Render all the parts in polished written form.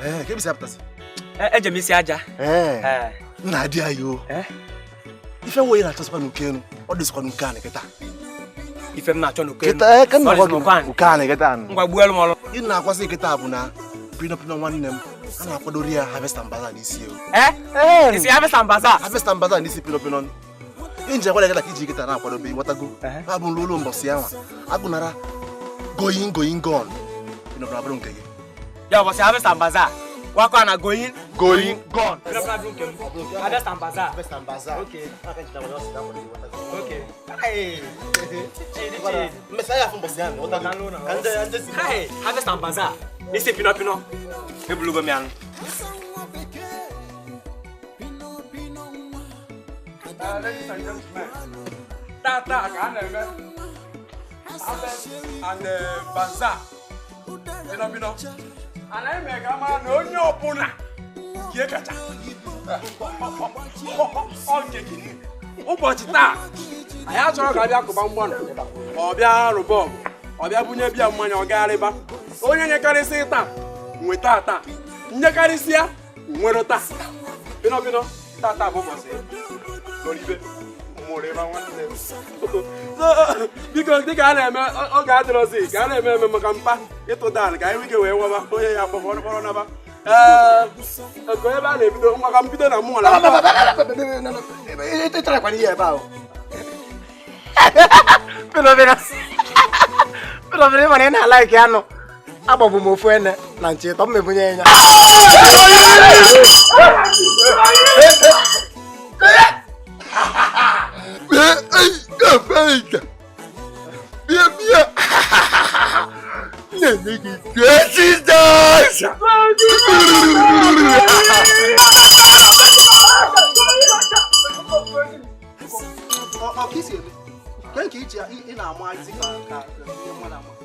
Ee, ka ebisi apụtasị? Eje m isi aja. Ee. Nna di anyị o. Ife nwe onye na-achọsịkwa n'uke enu, ọ dịsịkwa n'uke anị kịta. Ife m na-achọ n'uke enu. Kịta ka nna gwa gị uke anị kịta. Ngwa gbuelu m ọrụ. Ị na-akwasị kịta bụ na Pino Pino nwanne m a na-akwadori ya Harvest and Bazaar n'isi ewu. Ee? Isi Harvest and Bazaar? Harvest and Bazaar n'isi Pino Pino. Inje kwala kịta ka iji kịta na-akwadobe ịghọtago. Ha bụ nlụlụ mbọsị ya nwa. Agụnara going going gone. Pino Pino abụrụ nke gị. Ya ụbọchị Harvest and Bazaar. Wako na going going gone. Pino Pino abụrụ nke m. Harvest and Bazaar. Harvest and Bazaar. Okay. Okay. Hey. Chidi chidi. Mmesa afọ mbọsị ya nwa. Hey, Harvest and Bazaar. N'isi Pino Pino. Ebulugo m ya nụ. Ladies and gentlemen, tata ka a na-eme Harvest and Bazaar. Pino Pino. Anaghị m ka mara na onye ọbụla nke kacha ọ nke gị. Ụbọchị taa anyị achọrọ ka abịa kụba mgbanụ, ọ bịa rụba ọgụ, ọ bịa bunye bịa mmanya, ọ gagharịba. Onye nyekarịsị taa nweta taa, nyekarịsịa nwere taa. Pino Pino tata bụ ụbọchị Olive mụrịba nwanne m. Biko dịka a na-eme oge adịrọzi ka a na-eme eme maka mpa ịtụ dan ka anyị nwee ike wee nwaba onye ya kpọrọ kpọrọ naba. Ee, ego ebe a na-ebido maka mbido na mụnwa na Pino Pino. Pino Pino mana ị na-alaiki anụ. Agbagbu m ofu ene na nche tọ m ebunye ya.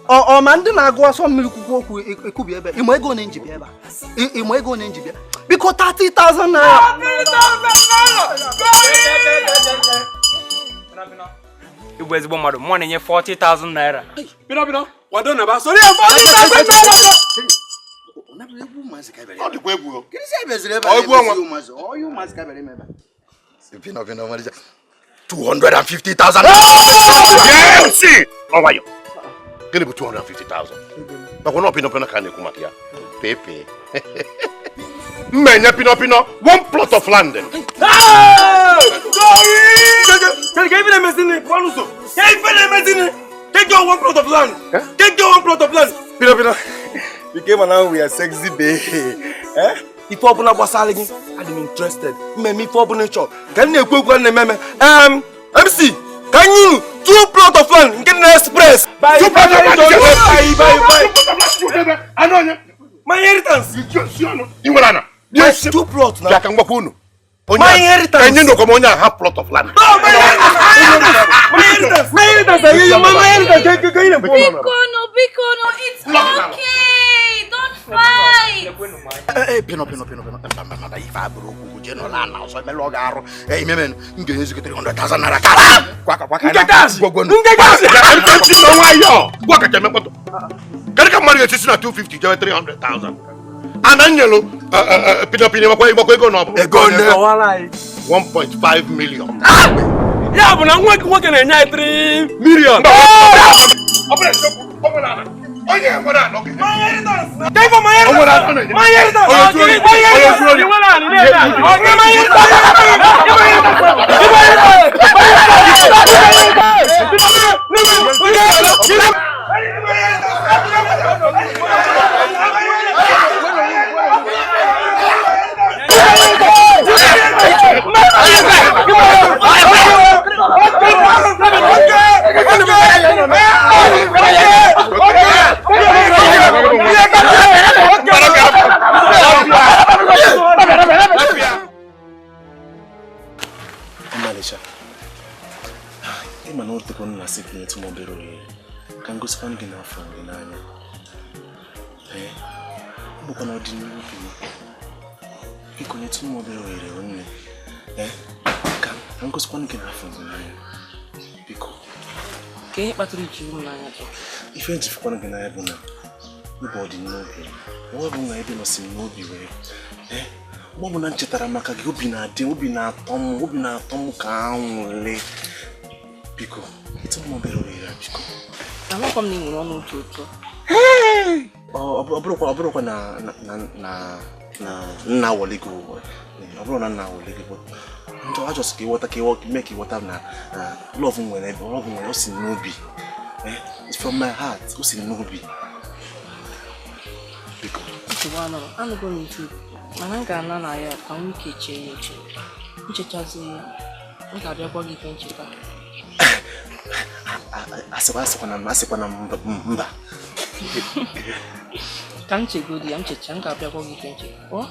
Ọ ma ndị na-agụ ọsọ mmiri kwukwu okwu ekwubi ebe ịma ego na njibia ebe a ịma ego na njibia biko 30,000 naira. Igwe ezigbo mmadụ mụọ na-enye 40,000 naira. Pino Pino kwado na ba soro ya 40,000 naira. Ọ dịkwa egwu. Pino Pino 250,000. Yes! Ọ nwayọ. Gịnị bụ 250,000? Makwa na Pino Pino ka na-ekwu maka ya. Pepe. Mma enye Pino Pino one plot of land. Take your one plot of land. Take your one plot of land. Pino Pino, you came and now we are sexy babe. Eh? Ife ọbụla gbasara gị, I'm interested. Mmemme ife ọbụla ị chọrọ. Ka m na-ekwu okwu na ememe. MC, ka anyị unu 2 plot of land nke na express. Two plot of land. Bye bye bye. My inheritance. Ị nwere ana? Yes, 2 plot na. Bịa ka m gwakwa unu. My inheritance. Enye nnukwu m onye a half plot of land. My inheritance. My inheritance. My inheritance. Biko no, biko no, it's okay. Don't fight. Ee, Pino Pino Pino Pino. Mba ife abụrụ okwu je nọla ana ọsọ emela ọ ga-arụ. Ee, imeme m ga-enyezi gị 300,000 naira cash. Kwaka kwaka. Nke cash. Gwogwo. Nke cash. Ntị na nwayọ. Gwa kacha eme mkpọtụ. Kedu ka mmadụ ga-esi si na 250 jewe 300,000? Ana nyelu Pino Pino ịgbakwa ego na ọ bụ Ego ne. 1.5 million. Ya bụ na nwa gị nwoke na-enye anyị 3 million. Ọ bụrụ eziokwu, ọ nwere ana. Onye nwere ana, ọ ga-enye. Take for my O nwere ana, inheritance. ọ na-enye. My inheritance. Onye zuru ori. My Onye zuru ori. inheritance. Ị nwere anị na-enye anị. Okay, my inheritance. My inheritance. Ọmalịcha, ị ma na o tekwa na asị gị nyetụ m obere ohere ka m gosikwa gị n'afọ gị n'anya. Ee, ọ bụkwa na ọdịnihu gị. Biko nyetụ m obere ohere nwanne. Ee, ka m gosikwa gị n'afọ gị n'anya. Biko. Ka ihe kpatara iji hụ m n'anya bụ Ife njifukwana gị n'anya bụ na Ịbụ ọdịnobi. Ọ bụ na ebe nọsi m n'obi wee. Mgbe ọbụla m chetara maka gị, obi na-adị, obi na-atọ m, obi na-atọ m ka anwụle. Biko, ịtụ m obere ohere, biko. Amakwa m na ị nwere ọnụ otu ụtọ. Ọ bụrụkwa na na nna wọle gị, ọ bụrụ na nna wọle gị, njọ ajọsị ka ịghọta, ka mee ka ịghọta na love nwere ebe, love nwere, o si n'obi. It's from my heart, o si n'obi. Biko. Nsogbu anọrọ, anụgo m ife, mana m ga-ana na ya ka m ike chee ya eche. Nchechazi ya, m ga-abịa gwa gị ife ncheta. Asịkwa na mba. Ka m chegodi ya, m checha, m ga-abịa gwa gị ife ncheta. Ọ?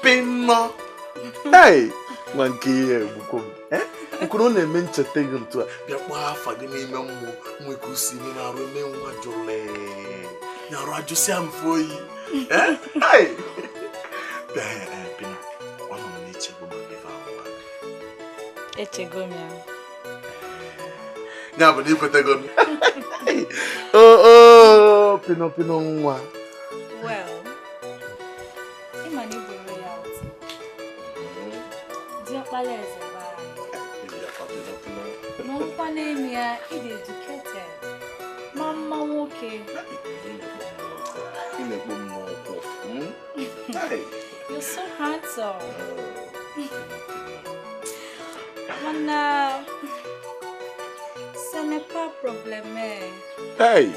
Pino. Hey, nwa nke ihe egbukwo m. Nkuru na-eme ncheta gị ntu a bịa kpọọ afa gị n'ime mmụọ nwe ka o si eme na arụ eme nwa jụrụ ya arụ ajụsịa mfe oyi. Hey! Bịa Pino, ọ nọ m na-echegbu maka ife ahụ. Echego m ya. Ya bụ na ikwetego m. Oh, Pino Pino nwa. Well, ịma na ịbụ royalty. Diọkpala eze be anyị. N'ọkwa n'ime ya, ị dị educated. Ma mma nwoke. Ị na-ekpo m n'ụkwụ. You're so handsome. Mana, ce n'est pas problème. Hey!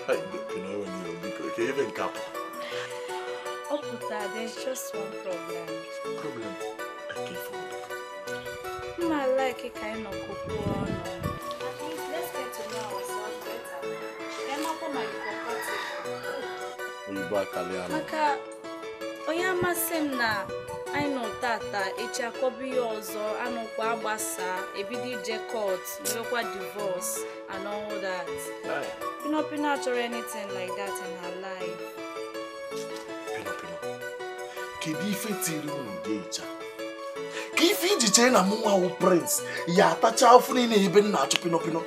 Hey, Pino, biko, ka ebe nke a pụta. Ọ pụta, there's just one problem. Problem? Okay, for Mma like ka anyị nọkọkwuo ọnụ. At least let's get to know ourselves better. Ka anyị makwa ma dị compatible. Oyibo akali anụ. Maka onye amasị m na anyị nọ tata echi akọba ihe ọzọ, anụkwa agbasa, ebido ije court, nwekwa divorce and all that. Pino Pino achọrọ anything like that in her life. Pino Pino, kedu ife tiri unu gị ịcha? Ka ife iji chee na mụ nwa wụ prince ya atacha afọ niile ebe m na-achụ Pino Pino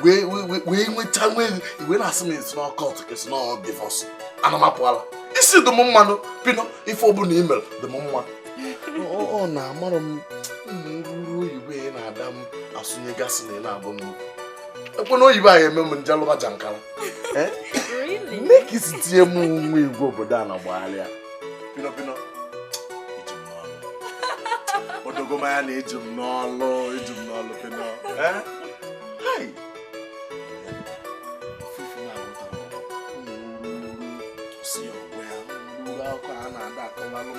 wee nweta nwe iwe na-asị m esi n'ọkọt ka esi n'ọ divorce. Ana m apụala. Isi dị m mmanụ Pino, ife ọbụla i mere dị m mma. Ọ na-amarụ m ụmụ ruru oyibo ị na-ada m asụnyegasị na ị na-abụ m. Ekwe na oyibo anyị eme m njalụba jankara. Really? Mee ka isi tinye m nwa igwe obodo a na gbagharịa. Pino Pino, eji m n'ọlụ. Odogomaya na eji m n'ọlụ, eji m n'ọlụ Pino. Hai! Ofufe na-agụtara ụmụ si ọgwa ya, ụmụ akụkọ a na-ada akọwalụ m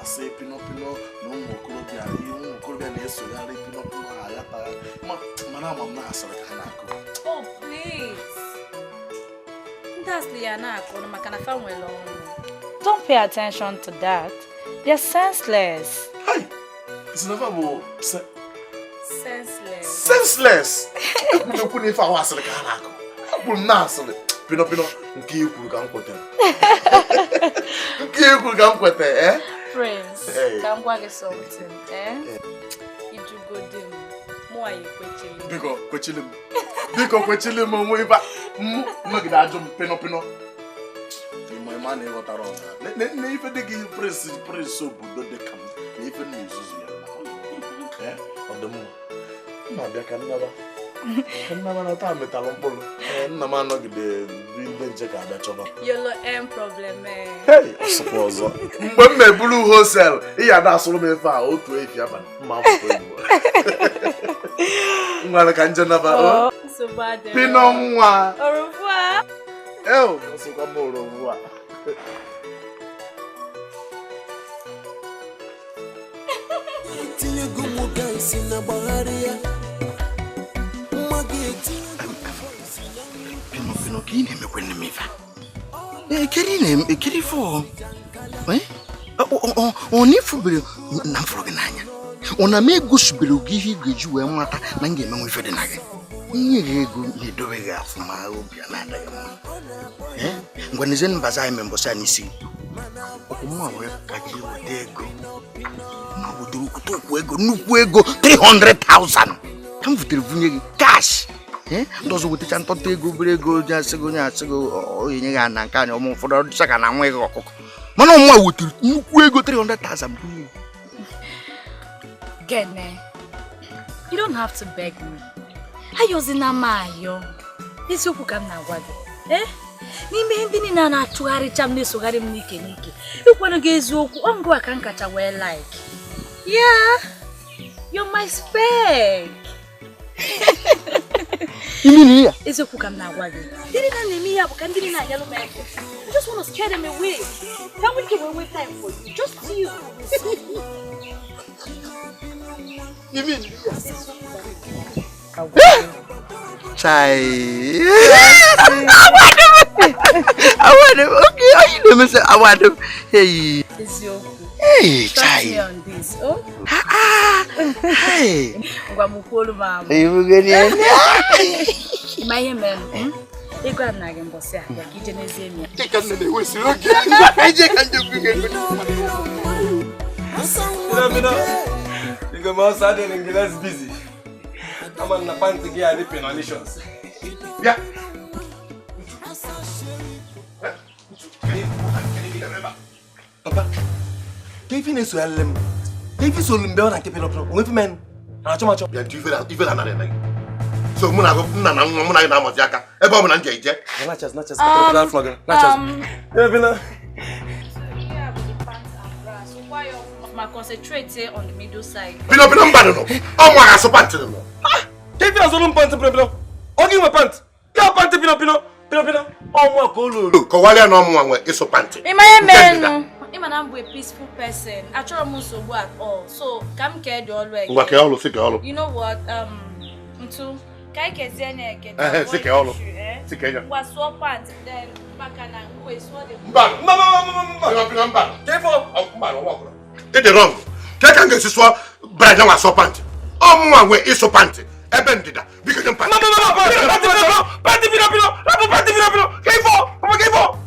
asị Pino Pino na ụmụ okorobịa, ihe ụmụ okorobịa na-esogharị Pino Pino ha aghataghị. Mana ama m na asịrị ka ha na-akụ. Oh, please. Ndị asịrị ya na-akụ maka na fa nwere ọnụ. Don't pay attention to that. They're senseless. Hey! Isi na fa bụ Senseless. Senseless! Ekwuru na ife ahụ asịrị ka ha na-akụ. Ekwuru m na asịrị. Pino Pino, nke i kwuru ka m kwetere. Nke i kwuru ka m kwetere, eh? Prince, Hey. ka m gwa gị something, eh? Ijugodi m, mụ anyị kwechili. Biko, kwechili m. Biko, kwechili m onwe ife a. Mụ nọgide ajụ m Pino Pino. Ịma na ịghọtara ọna. Na ife dị gị prince prince obodo dị ka m na ife m na-ezuzu ya. Ọ dị mma. M na-abịa ka nnaba. Ka nnaba na taa metalụ mkpụrụ. Nna m anọgide ndị nche ka abịa chọba. Yolo M problem. Hey, ọsụkwa ọzọ. Mgbe m na-eburu hosel, ị ya ada asụrụ m efe a otu efi abalị mma akwụkwọ oyibo. Ngwara ka nje naba. Nsogbu adịrọ. Pino nwa. Au revoir. Eo, ọsụkwa m au revoir. Pino Pino, ka ị na-emekwe nne m ife a? Ekiri ife ọ? Ọ na ifubere na m fụrụ gị n'anya? Ọ na m egosibere gị ihe ị ga-eji wee mata na m ga-emenwe ife dị na gị? Ihe gị ego na-edobe gị afụma obi a na-adịghị mma. Ngwa n'ezie mbaza anyị mere mbọsị a n'isi. Ọkwụ mma wee ka ji weta ego. Mma wetara okwute okwu ego nnukwu ego 300,000. Ka m vutere vunye gị cash. Ndị ọzọ wetacha ntọntọ ego obere ego ji asị gị onye asị gị onye nye gị ana nke anyị ọmụ ụfọdụ ọdịcha ka na nwa gị ọkụkọ. Mana ọmụma wetara nnukwu ego 300,000 bunye gị. Gene, you don't have to beg me. Ayozina m ayọ. Eziokwu ka m na-agwa gị. N'ime ihe ndị niile a na-achụgharịcha m na-esogharị m n'ike n'ike. Ịkwanụ gị eziokwu, ọ ngwa ka m kacha wee like. Yeah, you're my spec. Imini ya? Eziokwu ka m na-agwa gị. Ndị niile na-eme ihe a bụ ka ndị niile na-anyalụ m ego. I just want to scare them away. That we can wait time for you. Just you. Imini ya? Chai. I want him. Okay, I know me. I want him. Hey. Hey, chai. On this, oh. Hey. Ngwa mukwolu mama. You gani? Ima ihe mere m. Ego a na gị mbọsị a, ya ka ije n'ezie m ya. Ike nne na-ewesi oge. Ije ka nje buge. You go more sudden and less busy. I'm on the pants again, ripping on issues. Yeah. Papa, David is well. David so lumbe na keep up. Onwe fi men. Na achọ macho. Bịa ntu ife na na na. So mụ na nna na nwa mụ na gị na-amazi aka. Ebe ọ bụ na nje ije. Na chas na chas. Na chas. Ebe na. Ma concentrate on the middle side. Pino pino mba no. Ọ mụ aga pant no. Ah, David azolu pant pino pino. Ọ gị nwe pant. Ka pant pino pino. Pino pino. Ọ mụ ka olu. Kọwalịa na ọmụ nwa ịsụ pant. Ịma ihe menụ. Ịma na m bụ a peaceful person. Achọrọ m nsogbu at all. So ka m kee dị ọlụ eke. Ngwa kee ọlụ, si kee ọlụ. You know what? Ntu ka anyị kezie na eke. Si kee ọlụ. Si kee ya. Ngwa sụọ pant then maka na ngwa sụọ dị. Mba. Mba mba mba mba. Pino pino mba. Kefo. Mba no ọkụrụ. It is wrong. Ka ka ngesi sụọ brad na sụọ pant. Ọmụ nwa nwe ịsụ pant. Ebe ndịda. Biko nye m pant. Mba mba mba. Pant pino pino. Pant pino pino. Rapụ pant pino pino. Kefo. Papa kefo.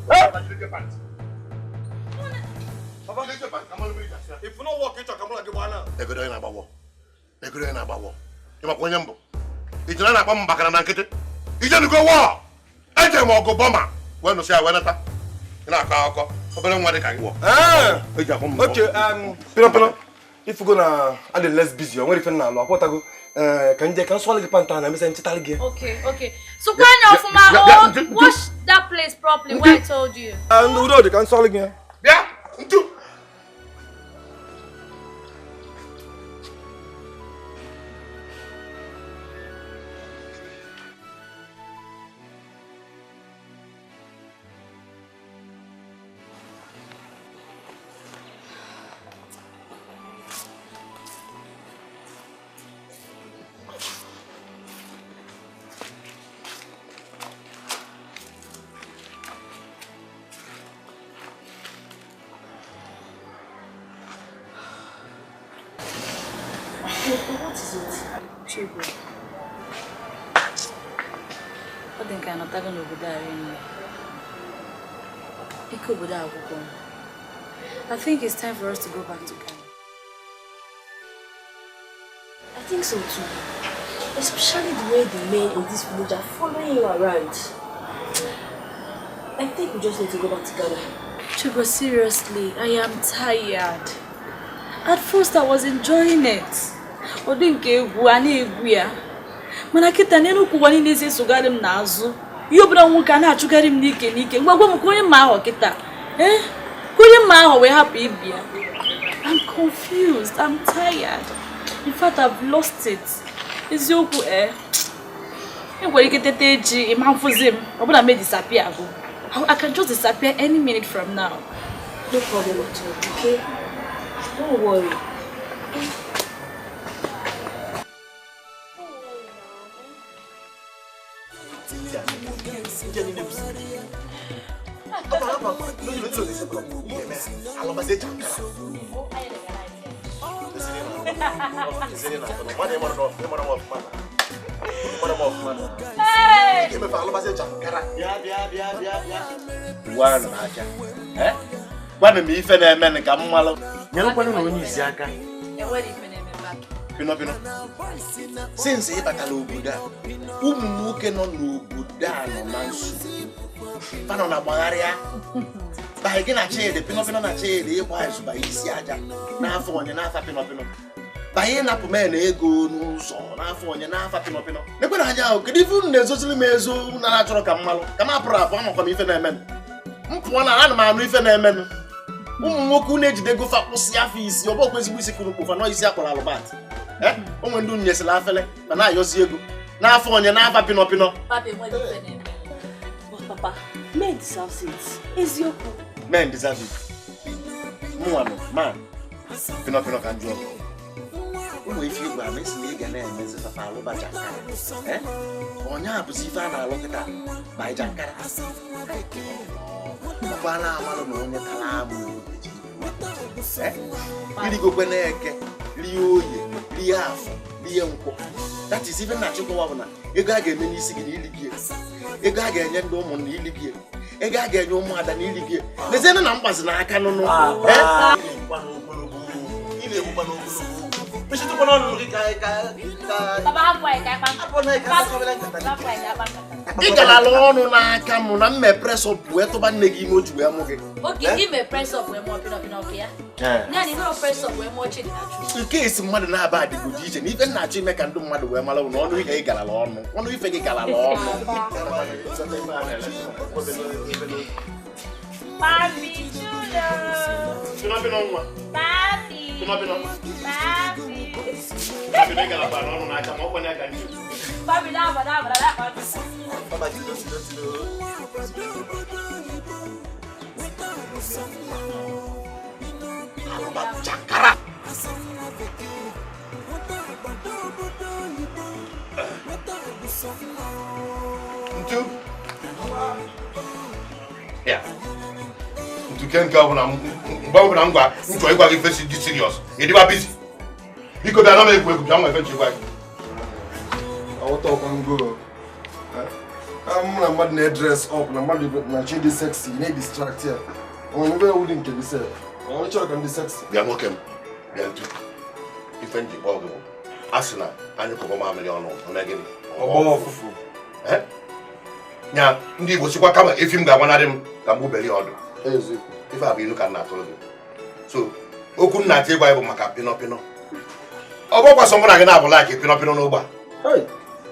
If you no work, you come like one. Ego na agbawo. Ego na agbawo. Ịmakwa onye mbụ. Ijere na akpa m bakara na nkịtị. Ijenugo wọ. Eje m ọgụ bọma. Wee nụsị ya wee nata. Ị na-akọ akụkọ. Obere nwa dị ka gị wọ. Eji akpọ m. Okay, pino pino. If you go na adị less busy, o nwere ife na alụ akwọtago. Ka nje ka nsụalụ gị panta na emesa nchetalụ gị. Okay, okay. So kwanye ọfụma, wash that place properly where I told you. Udo dị ka nsụalụ gị ya. Bịa, ntu. What is it? Chibu. Ọ dị nke anọtago n'obodo a rinne. Ike obodo akwụkwọ. I think it's time for us to go back to Ghana. I think so too. Especially the way the men in this village are following you around. I think we just need to go back to Ghana. Chibu, seriously, I am tired. At first I was enjoying it. Ọ dị nke egwu a na-egwu ya. Mana kịta n'elu ụwa niile ezi esogharị m n'azụ. Ihe ọbụla nwoke a na-achụgharị m n'ike n'ike. Ngwa gwa m ka onye mma ahụ kịta. Ka onye mma ahụ wee hapụ ibi ya. I'm confused. I'm tired. In fact, I've lost it. Eziokwu enwere ike tete echi ịma mfụzi m. Ọbụla m disappear go. I can just disappear any minute from now. No problem at all, okay? Don't worry. Mara m ọfụma na. Hey! Ị ga-emefe alụbazi jankara. Bịa bịa bịa bịa bịa. Gwanụ m aka. Gwanụ m ife na-eme ka m malụ. Nyelụkwanụ na onye isi aka. Enwere ife na-eme papi. Pino pino. Since ị batara obodo a, ụmụ nwoke nọ n'obodo a nọ na nsogbu. Fa nọ na gbagharịa. Bahị gị na Chidi, pino pino na Chidi ịgba ịzụba isi aja n'afọ onye n'afa pino pino. Bahị ịnapụ men ego n'ụzọ n'afọ onye n'afa pino pino. Nekwe na anya ahụ, kedu ife unu na-ezozili m ezo na na-achọrọ ka m malụ? Ka m apụrụ apụ amakwa m ife na-emenụ. M pụọ na ana m anụ ife na-emenụ. Ụmụ nwoke unu ejidego fa kwụsị afọ isi, ọ bụkwa ezigbo isi kụrụ kpụfa nọ isi akpọrọ alụbat. O nwere ndị unu nyesịrị afele ma na-ayọzi ego n'afọ onye n'afa pino pino. Papi, enwere ife na-eme. But papa, men deserves it. Eziokwu. Men deserve it. Mụnwa nọ, man. Pino pino ka njụ ọgụ. Ụmụ ife igwe ama esi na ị ga na-emezi fafa alụba jankara. Onye a bụzi ife a na-alụ kịta ba jankara. Ọkwa na-amalụ na onye tara amụ irigokwe na-eke rie oye rie afọ rie nkwọ. That is ife na-achịkọwa bụ na ego a ga-eme n'isi gị na ili gị, ego a ga-enye ndị ụmụnna ili gị, ego a ga-enye ụmụada na ili gị. Lezienụ na mgbazi n'aka nụnụ. Ị galala ọnụ n'aka m na mme presọ wee tụba nne gị ime o ji wee mụ gị. Nke esi mmadụ na-aba adịgodi iche na ife na-achọ ime ka ndị mmadụ wee mara na ọnụ ihe ị galala ọnụ, ọnụ ife gị galala ọnụ. Papi chulo. Pino pino nwa. Papi. Pino pino. Papi. Papi na galaba n'ọnụ n'aka ma ọ kwanye aka n'ihu. Papi na-aba na-aba na-aba. Papa tilo tilo tilo. Alụba jankara. Ntu. Ya. Ntu nke ọbụla mgbe ọbụla m gwa m chọrọ ịgwa gị ife si dị serious. Ị dịba busy. Biko bịa na m egwu egwu bịa nwa ife nchi gwa gị. Ọwụta ọkwa ngo. Mụ na mmadụ na-edress up na mmadụ na chi dị sexy na-edistract ya. Onwe ebe ewu dị nke gị sef. Ọ chọrọ ka ndị sexy. Bịa nwoke m, bịa ntu. Ife nji kpọọ gị bụ a sị na anyị kọbọ mamịrị ọnụ ome gịnị? Ọgbọ ọfụfụ. Nya ndị Igbo sikwa kama efi m ga-agbanarị m ka m gbubeli ọdụ. Ife a bụ ilu ka m na-atụrụ gị. So okwu m na-achọ ịgwa gị bụ maka pino pino. Ọ bụkwa sọ mụ na gị na-abụ laiki pino pino n'ogbe a.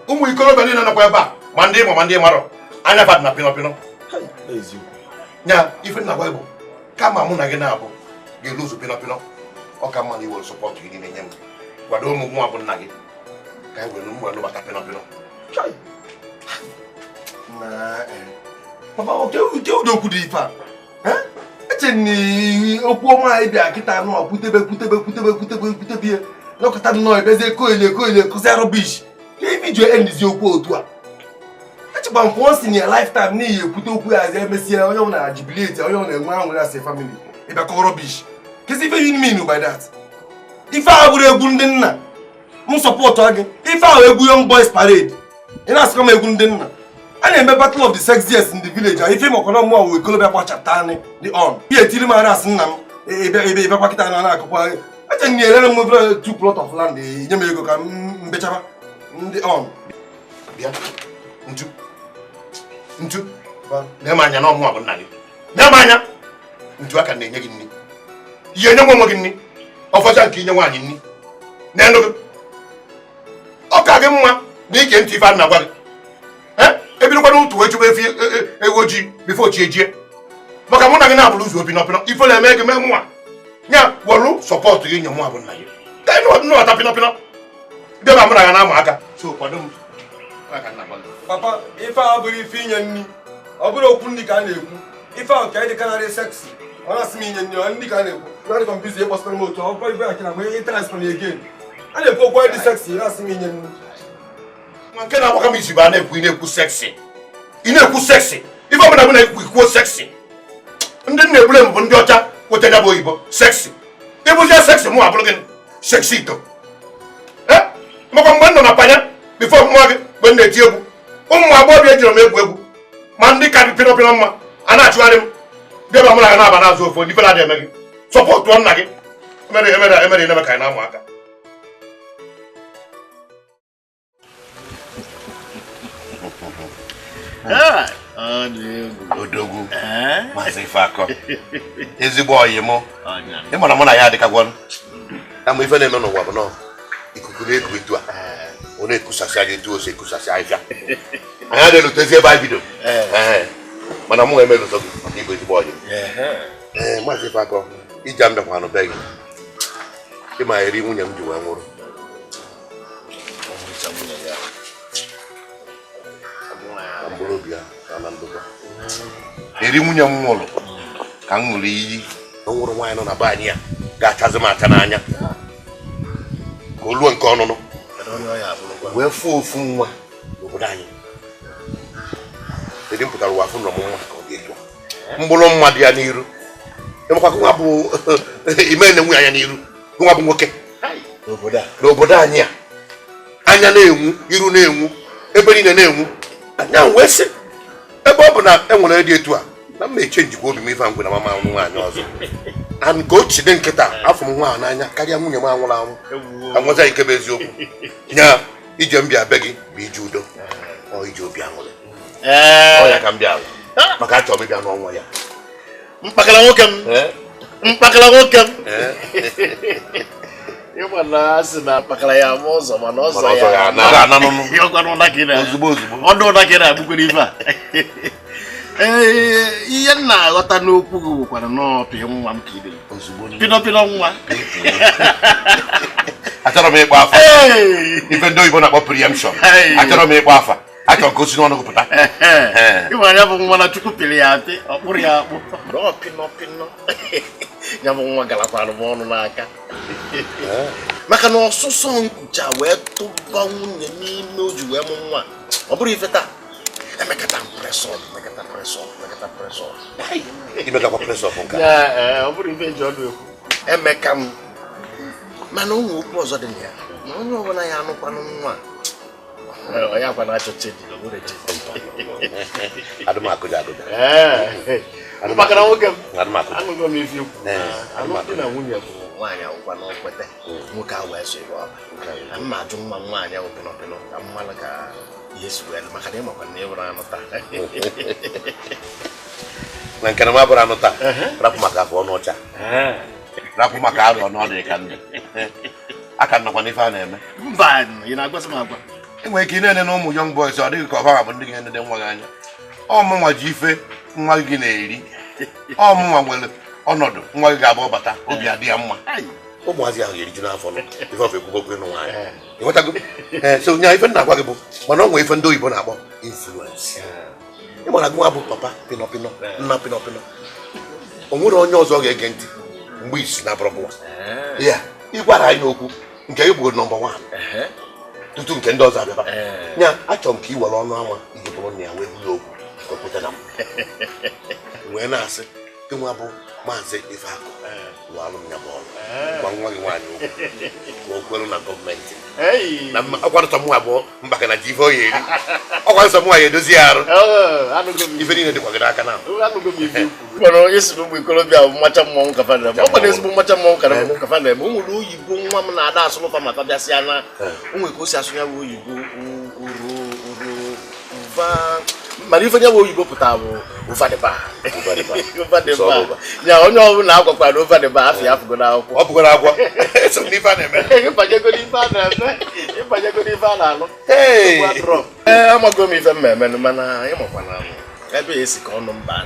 Ụmụ ikorobịa niile nọkwa ebe a ma ndị ịma ma ndị marọ anya fadị na pino pino. Nya ife nna gwa gị bụ kama mụ na gị na-abụ ga-eluzu pino pino, ọ ka mma na iwere sọpọtụ gị niile nye m kwado ụmụ nwa bụ nna gị ka anyị were mgbe nụbata pino pino. Papa, oke ụdị okwu dị ife a. Eche na okwu ọma anyị bịa kịta nọ kwutebe kwutebe kwutebe kwutebe kwutebe ihe nọkọta nnọọ ebezie koile koile kụzie rubbish. Ka ife iji endizi okwu otu a. Echekwa m once in your lifetime n'ihi ekwute okwu ya emesie onye ọbụla jubilate onye ọbụla enwe anwụrụ asị family ịbịakọ rubbish. Kezi ife you mean by that? Ife a bụrụ egwu ndị nna m sọpọtụ gị. Ife ahụ egwu Young Boys Parade. Ị na-asịkwa m egwu ndị nna. A na-eme battle of the sexiest in the village. Ife mọkọ na mmụọ wee kolobịa gbachapụta anyị dị on. Ihe etiri m ara asị nna m ebe ịbịakwa kịta na na-akụkwa. Eche na erere m obere 2 plot of land nye m ego ka m mbechaba ndị on. Bịa ntu ntu nee m anya na ọmụwa bụ nna gị. Nee m anya ntu aka na-enye gị nri. Ihe nye nwa onwe gị nri. Ọfọcha nke inye nwaanyị nri. N'elu gị. Ọ ka gị mma na ige ntị ife a na-agwa gị. Ebirikwana otu wee chụba efi ewu ojii bifo chi ejie. Maka mụ na gị na-abụrụ ụzọ pino pino ife na-eme gị mee mụnwa. Nya were sọpọtụ gị nye mụnwa bụ nna gị. Ka anyị nụwata pino pino. Bịa ma mụ na ya na-ama aka. So kwado m. Papa, ife a bụrụ ife inye nri. Ọ bụrụ okwu nri ka a na-ekwu. Ife ahụ ka anyị dị kanarị sexy. Ọ na-asị m inye nri, ọ nri ka a na-ekwu. Na-adị kọmputa ịkpọsịtara m otu ọ bụrụ ife akịna nwee ịtransfer na again. A na-ekwu okwu anyị dị sexy, ị na-asị m inye nri. Nke na-agbaka m isi bụ a na-ekwu ị na-ekwu sexy. Ị na-ekwu sexy. Ife ọbụla bụ na-ekwu ikwuo sexy. Ndị nna ebule m bụ ndị ọcha kweta ya bụ oyibo sexy. Ịbụzie sexy mụ abụrụ gị sexy ito. Maka mgbe m nọ na panya bifo mụọ gị Mgbe m na-eti egwu ụmụ agbọghọbịa ejiri m egwu egwu ma ndị ka dị pịnọ pịnọ mma a na-achụgharị m debe mụ na ga na-aba n'azụ ofu ife na-adị eme gị sọpọtụọ nna gị emere emere emere na-eme ka anyị na-amụ aka. Odogwu Maazị Ifeakọ ezigbo ọyị mụ ị mara mụ na ya adịkagwọnụ kama ife na-eme n'ụwa bụ nọ ikuku na-eku etu a ọ na-ekusasị anya etu o si ekusasị ahịhịa anyị adịghị elutezi ebe anyị bido mana mụ emelụzọ gị maka ịbụ ezigbo ọyị m. Ee Maazị Ifeakọ ije m bịakwanụ be gị ịma eri nwunye m ji wee nwụrụ mkpụrụ obi ya na ndokwa eri nwunye m nwụrụ ka m ṅụrụ iyi na nwụrụ nwaanyị nọ na be anyị ya ga-achazi m acha n'anya ka o luo nke ọnụnụ wee fụọ ofu nwa n'obodo anyị eri m pụtara ụwa afụ nrọ m nwa ka ọ dị etu a mkpụrụ mma dị ya n'iru ịmakwa nwa bụ ime na-enwe anya n'iru nwa bụ nwoke n'obodo anyị a anya na-enwu iru na-enwu ebe niile na-enwu anya wee sị ebe ọ bụ na e nwere dị etu a na m eche njikwa obi m ife ngwe na mama anwụ nwaanyị ọzọ and ka o chide nkịta afọ m nwa n'anya karịa nwunye m anwụrụ anwụ anwụza nke bụ eziokwu nya ije m bịa be gị bụ ije udo ọ ije obi aṅụrị ọ ya ka m bịa maka achọrọ m ịbịa n'ọnwa ya. Mkpakara nwoke m mkpakara nwoke m ịgba na asị na mkpakara ya ama ụzọ mana ọzọ ya ozugbo ozugbo ọnụ ụda ka ị na-agbụkwere ife a. Ee ihe m na-aghọta n'okwu gị bụkwara n'ọpị nwa m ka ibe pịnọ pịnọ nwa achọrọ m ịkpọ afa ife ndị oyibo na-akpọ preemption achọrọ m ịkpọ afa achọrọ ka o si n'ọnụ gị pụta. Ịma ya bụ nwa na Chukwu pịrị ya apị ọ kpụrụ ya akpụ pịnọ pịnọ ya bụ nwa galakwara m ọnụ n'aka maka na ọsụsọ nkucha wee tụba nwunye n'ime o ji wee mụ nwa ọ bụrụ ife taa emekata presọp mekata presọp mekata presọp imekakwa presọp nke ọ bụrụ ife eji ọnụ ekwu emeka m mana ụmụ okwu ọzọ dị na ya na onye ọbụla ya anụkwanụ nwa ọ ya kwa na-achọ cheji ọ bụrụ echeji adụmakụja agụja maka na nwoke m anụgo m ife ikwu alụmdi na nwunye bụ nwaanyị akwụkwa na okwete nwoke ahụ wee so ebe ọ bụ mma ajụ nwa m nwaanyị ahụ pịnọ pịnọ ka mmalụ ka ihe si wee maka na ịmakwa na ịbụrụ anụ taa na nke na m abụrụ anụ taa rapụ maka afọ ọnụ ọcha rapụ maka arụ ọnụ ọ dị ka ndị aka nnọkwa n'ife a na-eme mba ị na-agwasị m agwa enwere ike ị na-ene na ụmụ young boys ọ dịghị ka ọba bụ ndị ga-enede nwa gị anya ọmụnwa ji ife nwa gị na-eri ọmụnwa nwere ọnọdụ nwa gị ga-abụ ọbata obi adị ya mma ụmụazị ahụ ga-eriju n'afọ nọ ife ọfụ ekwugo okwu ịnụ nwaanyị ịghọtago so nya ife na-agwa gị bụ mana ọ nwere ife ndị oyibo na-akpọ influence ị mara gị nwa bụ papa pịnọ pịnọ nna pịnọ pịnọ o nwere onye ọzọ ga-ege ntị mgbe isi na abụrụbụwa ya ịgwara anyị okwu nke gị bụgoro nọmba 1 tutu nke ndị ọzọ abịaba nya achọrọ m ka ị were ọnụ ama iji bụrụ nna ya wee gwuo okwu ka o kweta na m wee na-asị gị nwa bụ Maazị Ifeakọ lụọrụ m ya bụ ọrụ gwa nwa gị nwaanyị okwu ka o kwelu na gọọmenti na ọkwa nsọ mụ abụọ mbaka na ji ife ọ ya eri ọkwa nsọ mụ ya edozi ya arụ ife niile dịkwa gị n'aka na mana onye si n'ụmụ ikorobịa bụ mmacha mmọnwụ kafa na-eme ọ kwara ezigbo mmacha mmọnwụ kafa na-eme o nwere oyibo nwa m na-ada asụ n'ụfa ma tabịasịa na o nwere ka o si asụ ya bụ oyibo uru uru ụva mana ife nye bụ oyibo pụtara bụ ụva dị ba ya onye ọbụla agwakwara ụva dị ba afọ ya afụgo n'akwụkwọ ọ bụgoro agwọ eso n'ife a na-eme ịbanyego n'ife a na-eme ịbanyego n'ife a na-alụ ee amago m ife m emenụ mana ịmakwana ebe esi ka ọnụ mba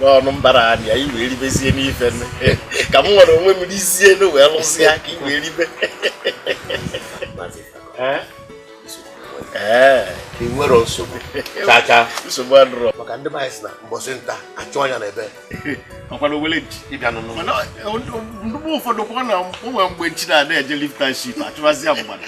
n'ọnụ mbara anya i wee ribezie n'ife ka m nwere onwe m rizie wee lụzie ka i wee ribe ị nwere nsogbu chacha nsogbu adịrọ maka ndị be anyị sị na mbọsị nta achụ anya na ebe ọkwara owele nchi ịbịa nụnụ mana mgbe ụfọdụ kwa na o nwere mgbe nchi na-ada eje liftanship achụwazi ya mmadụ.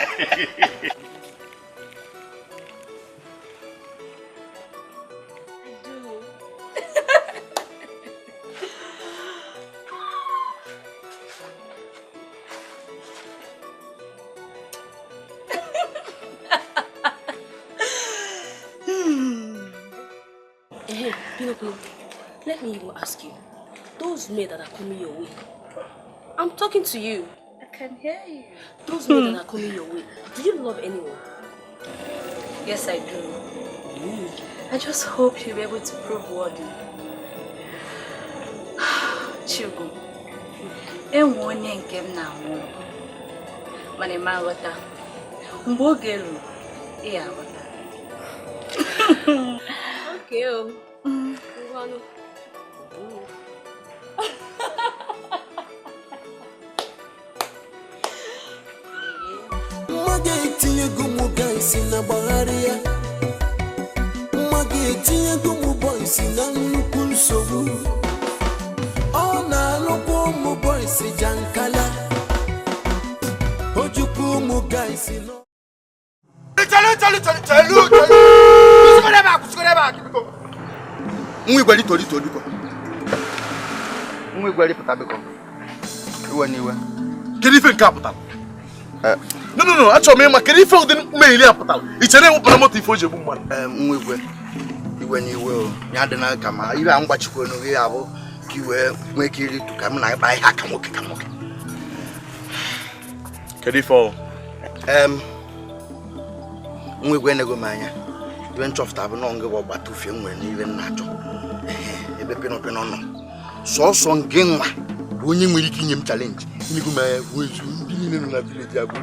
Hey, Pino, let me even ask you. Those men that are coming your way, I'm talking to you. I can hear you. Those men that are coming your way, do you love anyone? Yes, I do. I just hope you'll be able to prove worthy. Chigo, enwe onye nke m na-anwụ. Mana ị ma aghọta. Mgbe oge ruru, ị aghọta. Okay, oh. Ngwanụ. Mma ga-etinyego ụmụ guys na gbagharị ya. Mma ga-etinyego ụmụ boys na nnukwu nsogbu. Ọ na-alụkwa ụmụ boys jankala. O jikwa ụmụ guys nọ. Chelu. Nwa igwe rito biko. Nwa igwe ripụta biko. Iwe n'iwe. Kedu ife nke a pụtara? No, achọrọ m ịma kedu ife ụdị mmehie a pụtara? I chere ewepụrụ moto ife o ji egbu mmadụ? Nwa igwe. Iwe n'iwe o. Ya dị na ka ma iwe a mgbachikwa n'oge ya bụ ka i wee nwee ike iritu ka m na ịkpa ihe aka nwoke ka nwoke. Kedu ife ọ? Nwa igwe nego m anya. Iwe nchọpụta bụ na ngị bụ ọgbata ufie m nwere n'iwe m na-achọ. Ebe Pino nọ. Sọsọ ngị nwa bụ onye nwere ike inye m chalenji. Inego m anya bụ ezu ndị niile nọ na vileji abụ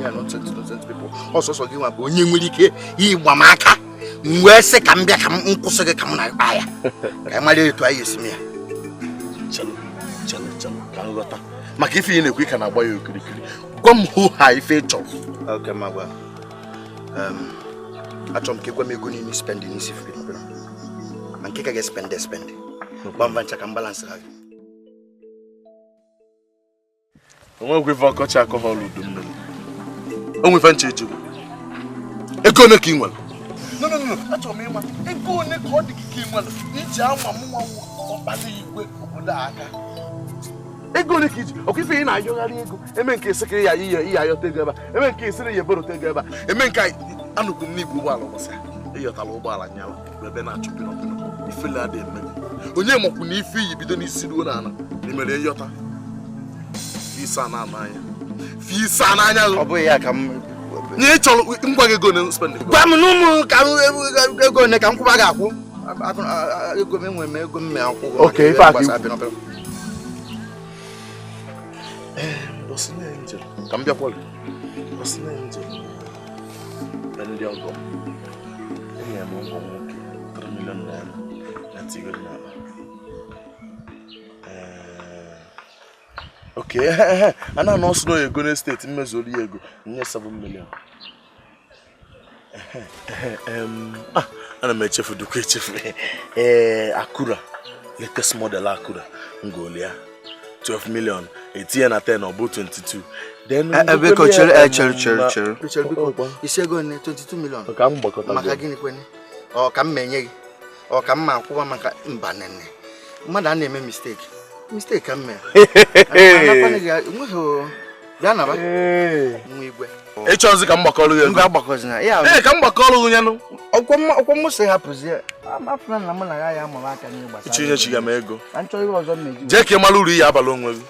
ya nonsense people. Ọsọsọ gị nwa bụ onye nwere ike ịgba m aka. M wee sị ka m bịa ka m kwụsị gị ka m na-akpa ya. Ka anyị mara etu anyị esi m ya. Chelụ ka m ghọta. Maka ife ị na-ekwu ị ka na-agba ya okirikiri. Gwa m hụ ha ife ị chọrọ. Okay, ma gwa. Achọrọ m ka ị gwa m ego niile spend n'isi Pino. Ma nke ka ga-espend espend. Gwa m ncha ka m balance ha gị. Onwekwa ife ọkọchị akọhọl udu mmiri. Onwe ife ncha ejigbo. Ego ole ka ị nwere? No. Achọrọ m ịma ego ole ka ọ dị gị ka ị nwere iji anwa m nwa ọkpali igwe obodo a aka. Ego ole ka iji? Ọkwa ife ị na-ayọgharị ego. Eme nke isi ka ya iya ayọta ego ebe a. Eme nke isi na ya eborote ego ebe a. Eme nke anụkwu m n'igwe ụgbọala ụbọchị a. Ịyọtala ụgbọala nyala ebe na-achụ Pino. Ifele adị eme gị. Onye makwu na ife iyi bido n'isi ruo n'ala na imere ịyọta. Fisa n'anya. Fisa n'anya. Ọ bụghị ya ka m nye chọrọ ngwa gị ego na spend. Gwa m n'ụmụ ka ego ole ka m kwụba gị akwụ. Ego m enwere m ego m akwụ. Okay, ife aka ikwu. Mbọsị na-enje ka m bịakwala. Mbọsị na-enje na ndị ọgọ m. Enyere m ụgwọ nwoke 3 million naira na tigoro n'akpa. Okay, a na-anọ ọsọ ego na steeti mmezuolu ya ego nye 7 million. Ana m echefu dukwa echefu. Akura, latest model Akura, ngoli ya 12 million, etinye na 10 ọ bụ 22. Then biko chere chere. Biko isi ego ne 22 million. Ka m gbakọta maka gịnị kwene? Ọ ka m menye gị. Ọ ka m ma akwụwa maka mba nene. Mmadụ a na-eme mistake. Mistake ka m mere. Bịa naba. Nwa igwe. Ịchọzi ka m gbakọrọ gị ego. Ngwa agbakọzina. Ya. Ee, ka m gbakọrọ gị nyanụ. Ọkwọ m sị hapụzie. Amafuna na mụ na ya ya amụrụ aka n'ihe gbasara. Ichi nye chiga m ego. Ka m chọọ ihe ọzọ m meji. Jee ka ị mara uru iyi abalị onwe gị.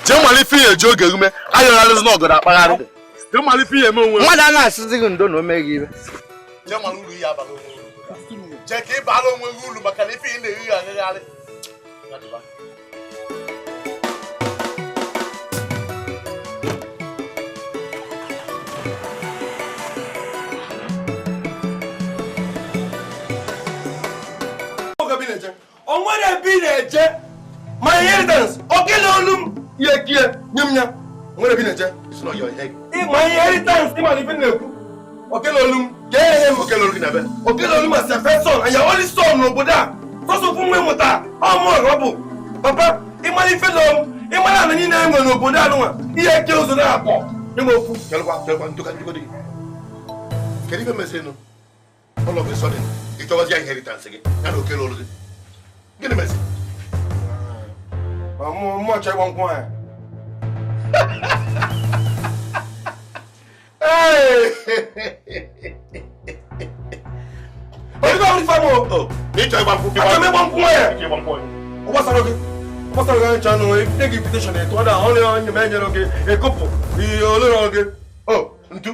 Jee mara ife ihe eji oge ume ayọgharịzi na ọgọdọ akpagharị. Jee mara ife ihe eme onwe gị. Mmadụ a na-asịzi gị ndo na o meghị ibe. Jee mara uru iyi abalị onwe gị. Jee ka ị baara onwe gị uru maka na ife ị na-eghi agagharị. O nwere ebe ị na-eje my inheritance okele olu m ihe kie nye m ya nwere ebe ị na-eje my inheritance ịma na ife na-ekwu okele olu m ka enye m okele olu gị na be okele olu m as your first son and your only son n'obodo a sọsọ ofu nwa ịmụta ọmụ ọ bụ papa ịmara ife na m ịmara ana niile e nwere n'obodo a nụnwa ihe eke ụzọ na-akpọ nye m ofu kelekwa ntụka njikọ dị gị kedu ife mesinụ all of a sudden ịchọwazi ya inheritance gị ya na okele olu gị. Gịnị mezi? Mụ ọchọ ịgba nkwụ anyị. ife m o. N'ịchọ ịgba nkwụ. Achọ m ịgba nkwụ nwa ya. Ọ gbasara gị. Ọ gbasara gị ncha nụ nye gị invitation etu ọ da ọ na-enye m enyere gị ekopụ ihe olere gị. O ntu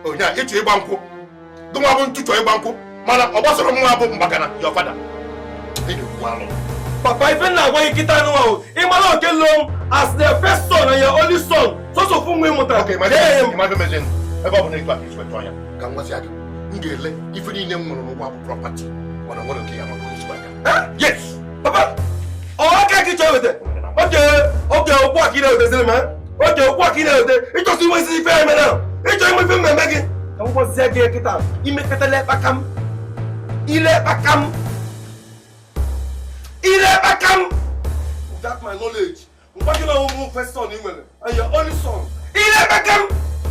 onye a ịchọ ịgba nkwụ. Gụnwa bụ ntu chọọ ịgba nkwụ mana ọ gbasara m nwa bụ Mbakana your father. Papa, ife na-agwa gị kịta anụ ahụ ị mara oke lụọ m as the first son and your only son sọsọ fún nwa ịmụtara. Ebe ọ bụ na ịtụ aka isi wetụ anya ka m gwazi gị m ga-ele ife niile m nwere n'ụwa bụ property mana nwere nke ya maka onye aka. Yes! Papa! Ọ aka ka ị chọrọ weta? Oke oke okwu aka ị na-ewetaziri m oke okwu aka ị na-eweta ịchọsị inwe isi ife eme na ịchọ inwe ife mmemme gị ka m gwazie gị kịta imekọtala ịkpaka m ile ịkpaka m ile ịkpaka m without my knowledge ngwa gị na ọmụmụ first son ị nwere and your only son ile ịkpaka m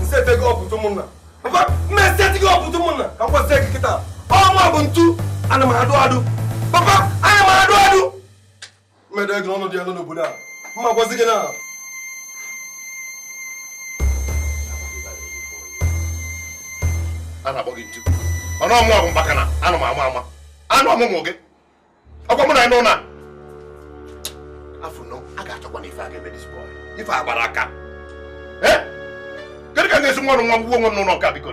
nsete gị ọpụtụ ụmụnna papa mmesete gị ọpụtụ ụmụnna ka m gwazie gị kịta ọnwa bụ ntu ana m adụ adụ papa ana m adụ adụ mmedo gị n'ọnọdụ ya nọ n'obodo a mma gwazi gị na a na-akpọ gị ntu ọnụ ọmụ bụ Mbakana anụ m ama ama anụ ọmụmụ gị ọkwa mụ na ịnụ na afọ nọ a ga-achọkwa na ife a ga-eme this boy ife a gbara aka ee kedu ka m ga-esi nwa nwa m gbuo onwe m n'ụlọ nka biko.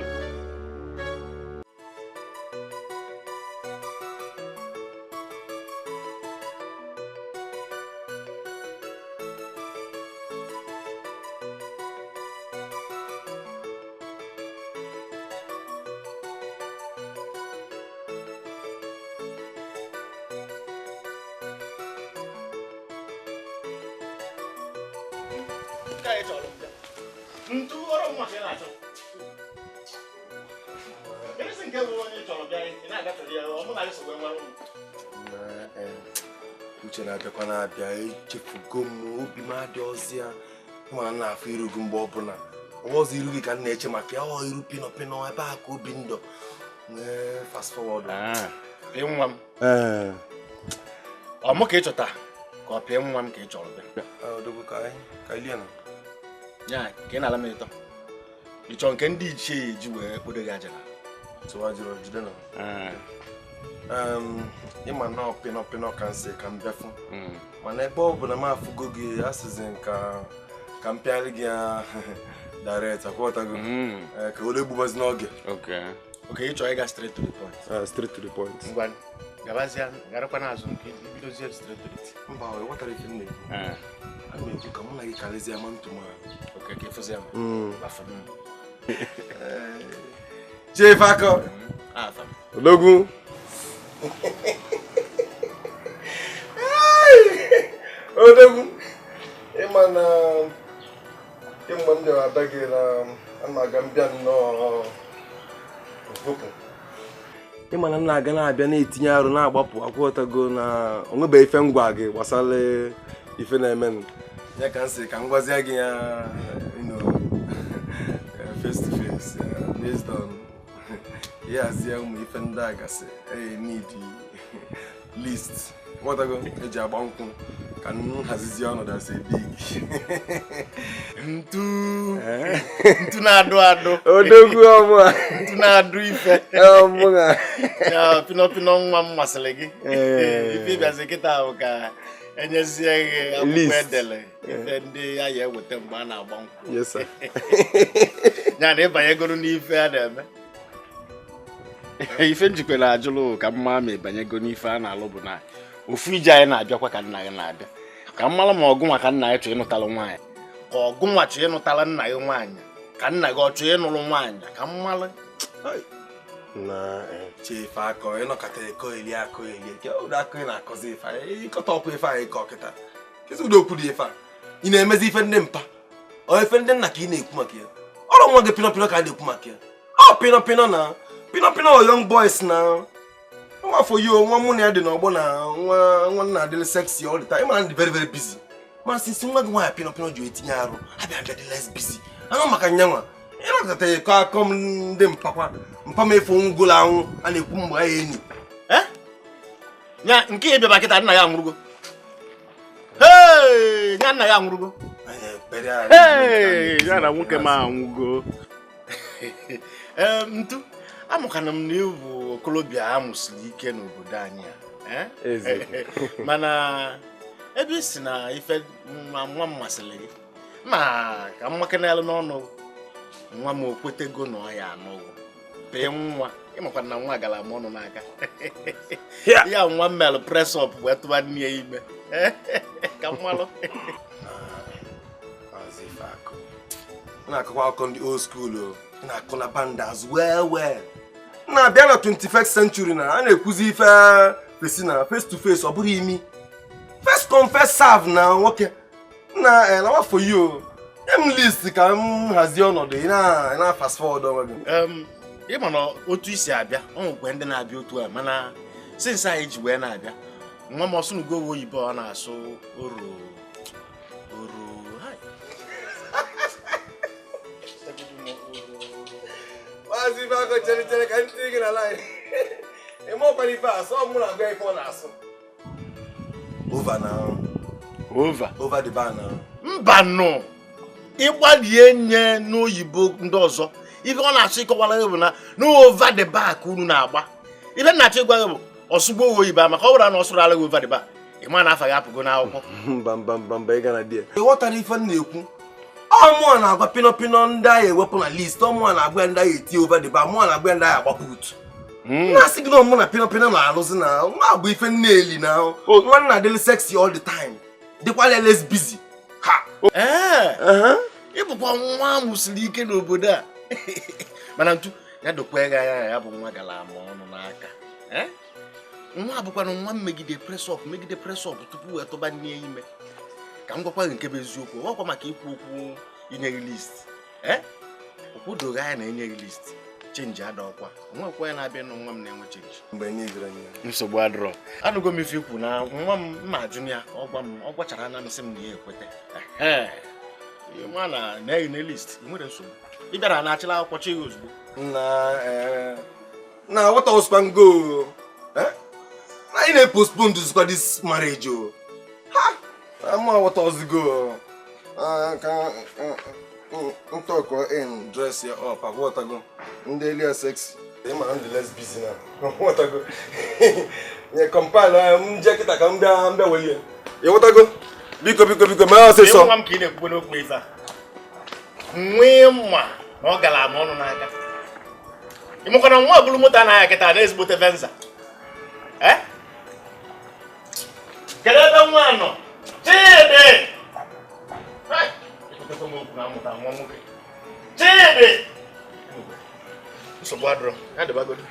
Uche na-abịakwa na-abịa echefugo m obi m adị ọzọ ya nwa na-afụ iru gị mgbe ọbụla ọzọ iru gị ka m na-eche maka ya ọ iru pịnọ pịnọ ebe a ka obi ndọ nwee fast forward. Pịa nwa m ọ mụ ka ị chọta ka ọ pịa nwa m ka ị chọrọ bịa ya ka ị na-ala m ịtọ ị chọrọ nke ndị ichie ya eji wee kpodo gị aja jide na ịma na pịnọ pịnọ ka nsị ka m bịafụ mana ebe ọ bụ na m afụgo gị asịzi ka m pịarị gị ya direct akwọtago ka ole gbubazi n'oge. Okay, ị chọrọ ịga straight to the point. Straight to the point. Ngwa gabazia garakwa n'azụ nke ibidozie straight to the point. Mba, ọ ghọtara ife m na-ekwu. Ana m ekwu ka mụ na gị karịzie ama ntụ m. Okay, ka ịfụzi ya m. Chief Akọ. Odogwu. Odogwu. Ịma na kemgbe m bịara abịa gị na ana aga mbịa nnọọ. Ịma na m na-aga na-abịa na-etinye arụ na-agbapụ akwụghọtago na onwebeghị ife ngwa gị gbasara ife na-emenụ ya ka m sị ka m gwazie gị ya face to face based on ya ụmụ ife ndị a gasị need list ghọtago eji agba nkwụ ka m hazizie ọnọdụ asị big ntu ntu na-adụ adụ odogwu ọmụ ntu na-adụ ife ọmụ ya pịnọ pịnọ nwa m masịrị gị ife ịbịazi kịta ahụ ka enyezie gị akwụkwọ edele ife ndị ya ya eweta mgbe a na-agba nkwụ Yes sir. Ya na ịbanyegoro n'ife a na-eme ife njikwa na-ajụlụ ka mma ma ịbanyego n'ife a na-alụ bụ na ofu ije anyị na-abịakwa ka nna gị na-abịa ka m mara ma ọgụ nwa ka nna gị chọọ ịnụtala nwaanyị ka ọgụ nwa chọọ ịnụtala nna gị nwaanyị ka nna gị ọ chọọ ịnụrụ nwaanyị ka m mara na Chief Akọ ịnọkọta eko eli akọ eli ke ụdị akọ ị na-akọzi ife ịkọta ọkwa ife anyị kọ kịta kịsị ụdị okwu dị ife a ị na-emezi ife ndị mpa ọ ife ndị nna ka ị na-ekwu maka ya ọrụ nwa gị pịnọ pịnọ ka a na-ekwu maka ya ọ pịnọ pịnọ na pịnọ pịnọ young boys na nwa afọ yi nwa mụ na ya dị n'ọgbọ na nwa nwa nna adịrị sexy all the time ịmara ndị very very busy mana sinsi nwa gị nwaanyị pịnọ pịnọ ji etinye arụ abịa abịa dị less busy anụ maka nyanwa ịnọkọta ịkọ akọ m ndị mpakwa mpa m efu ngwụla anwụ a na-ekwu mgbe anyị enyi ya nke ịbịaba kịta nna ya anwụrụgo ya nna ya anwụrụgo ya na nwoke m anwụgo ntu Amụkana m na ịbụ okolobịa amụsiri ike n'obodo anyị a. Mana ebe i si na ife nwa m masịrị gị ma ka m makenelụ n'ọnụ nwa m okwetego na ọ ya anụghị pee nwa ịmakwa na nwa gara m ọnụ n'aka ya nwa m melụ press up wee tụba nne ya ime ka mmalụ. Na-akọkwa akụkọ ndị old school o na-akụ na bandas well well. Na-abịa na 21st century na a na-ekwuzi ife face na face to face ọ bụrụ imi. First come first serve na nwoke na na for you. Em list ka m hazie ọnọdụ ị na fast forward onwe gị. Ị ma na otu isi abịa ọ nwekwe ndị na-abịa otu a mana since anyị ji wee na-abịa nwa m ọsụnugo oyibo ọ na-asụ oro oro. Maazị Ifeakụ chere chere ka ntị gị na line. Ị ma ọkwara ife asụ ọ mụ na-agwa ife ọ na-asụ. Over now. Over. Over the bar now. Mba nọ. Ịgbalie nye n'oyibo ndị ọzọ. Ife ọ na-achọ ịkọwara gị bụ na over the bar ka unu na-agba. Ife na-achọ ịgwa gị bụ ọsụgbo oyibo maka ọ bụrụ na ọ sụrụ ala gị over the bar. Ị ma na afa gị apụgo n'akwụkwọ. Mba mba mba mba ị gara di ya. Ị ghọtara ife m na-ekwu? Ọmụa na-agwa pino pino ndị agha ewepụ na list, ọmụa na-agwa ndị agha eti over the bar, mụa na-agwa ndị agha agba boot. Na-asị gị na ọmụ na pino pino na-alụzi na nwa bụ ife nne eli na nwa nna adịlị sexy all the time. Dịkwa less busy. Ha! Ee! Ị bụkwa nwa amụsiri ike n'obodo a. Mana ntu ya dokwa gị anya ya bụ nwa gara ama ọnụ n'aka. Nwa bụkwana nwa megide press up tupu wee tụba nne ya ime. Ka m gwakwa gị nke bụ eziokwu, ọkwa maka ikwu okwu inyeghị list. Okwu doghị anya na enyeghị list. Chenji ada ọkwa. Nwekwa ya na-abịa nụ nwa m na-enwe chenji. Mgbe niile anyị. Nsogbu adịrọ. Anụgo m ife ikwu na nwa m mma ajụ ya ka ọ gwa m, ọ gwachara na m sị m na ya ekwete. Nwa na na-eyi na list, ị nwere nsogbu. Ị bịara na achịla akwụkwọ chi gị ozugbo. Na na what else can go? Na ị na-postpone this marriage o. Ha! I'm what else go? Can talk in dress here up. I want to go. Ndị sexy. I'm the less busy now. What I go? Yeah, compile. I'm jacket. I come down. I'm there. You want to go? Biko biko biko. Ma say so. Nwa m ka ị na-ekwukwe n'okwu ife a. Nwee mma na ọ gara ama ọnụ n'aka. Ị mụkwana nwa bụrụ moto anaghị akịta na ezigbote Venza. Kedu ebe nwa nọ? Chidi! Chidi! Nsogbu adịrọ, ya dịbagodu.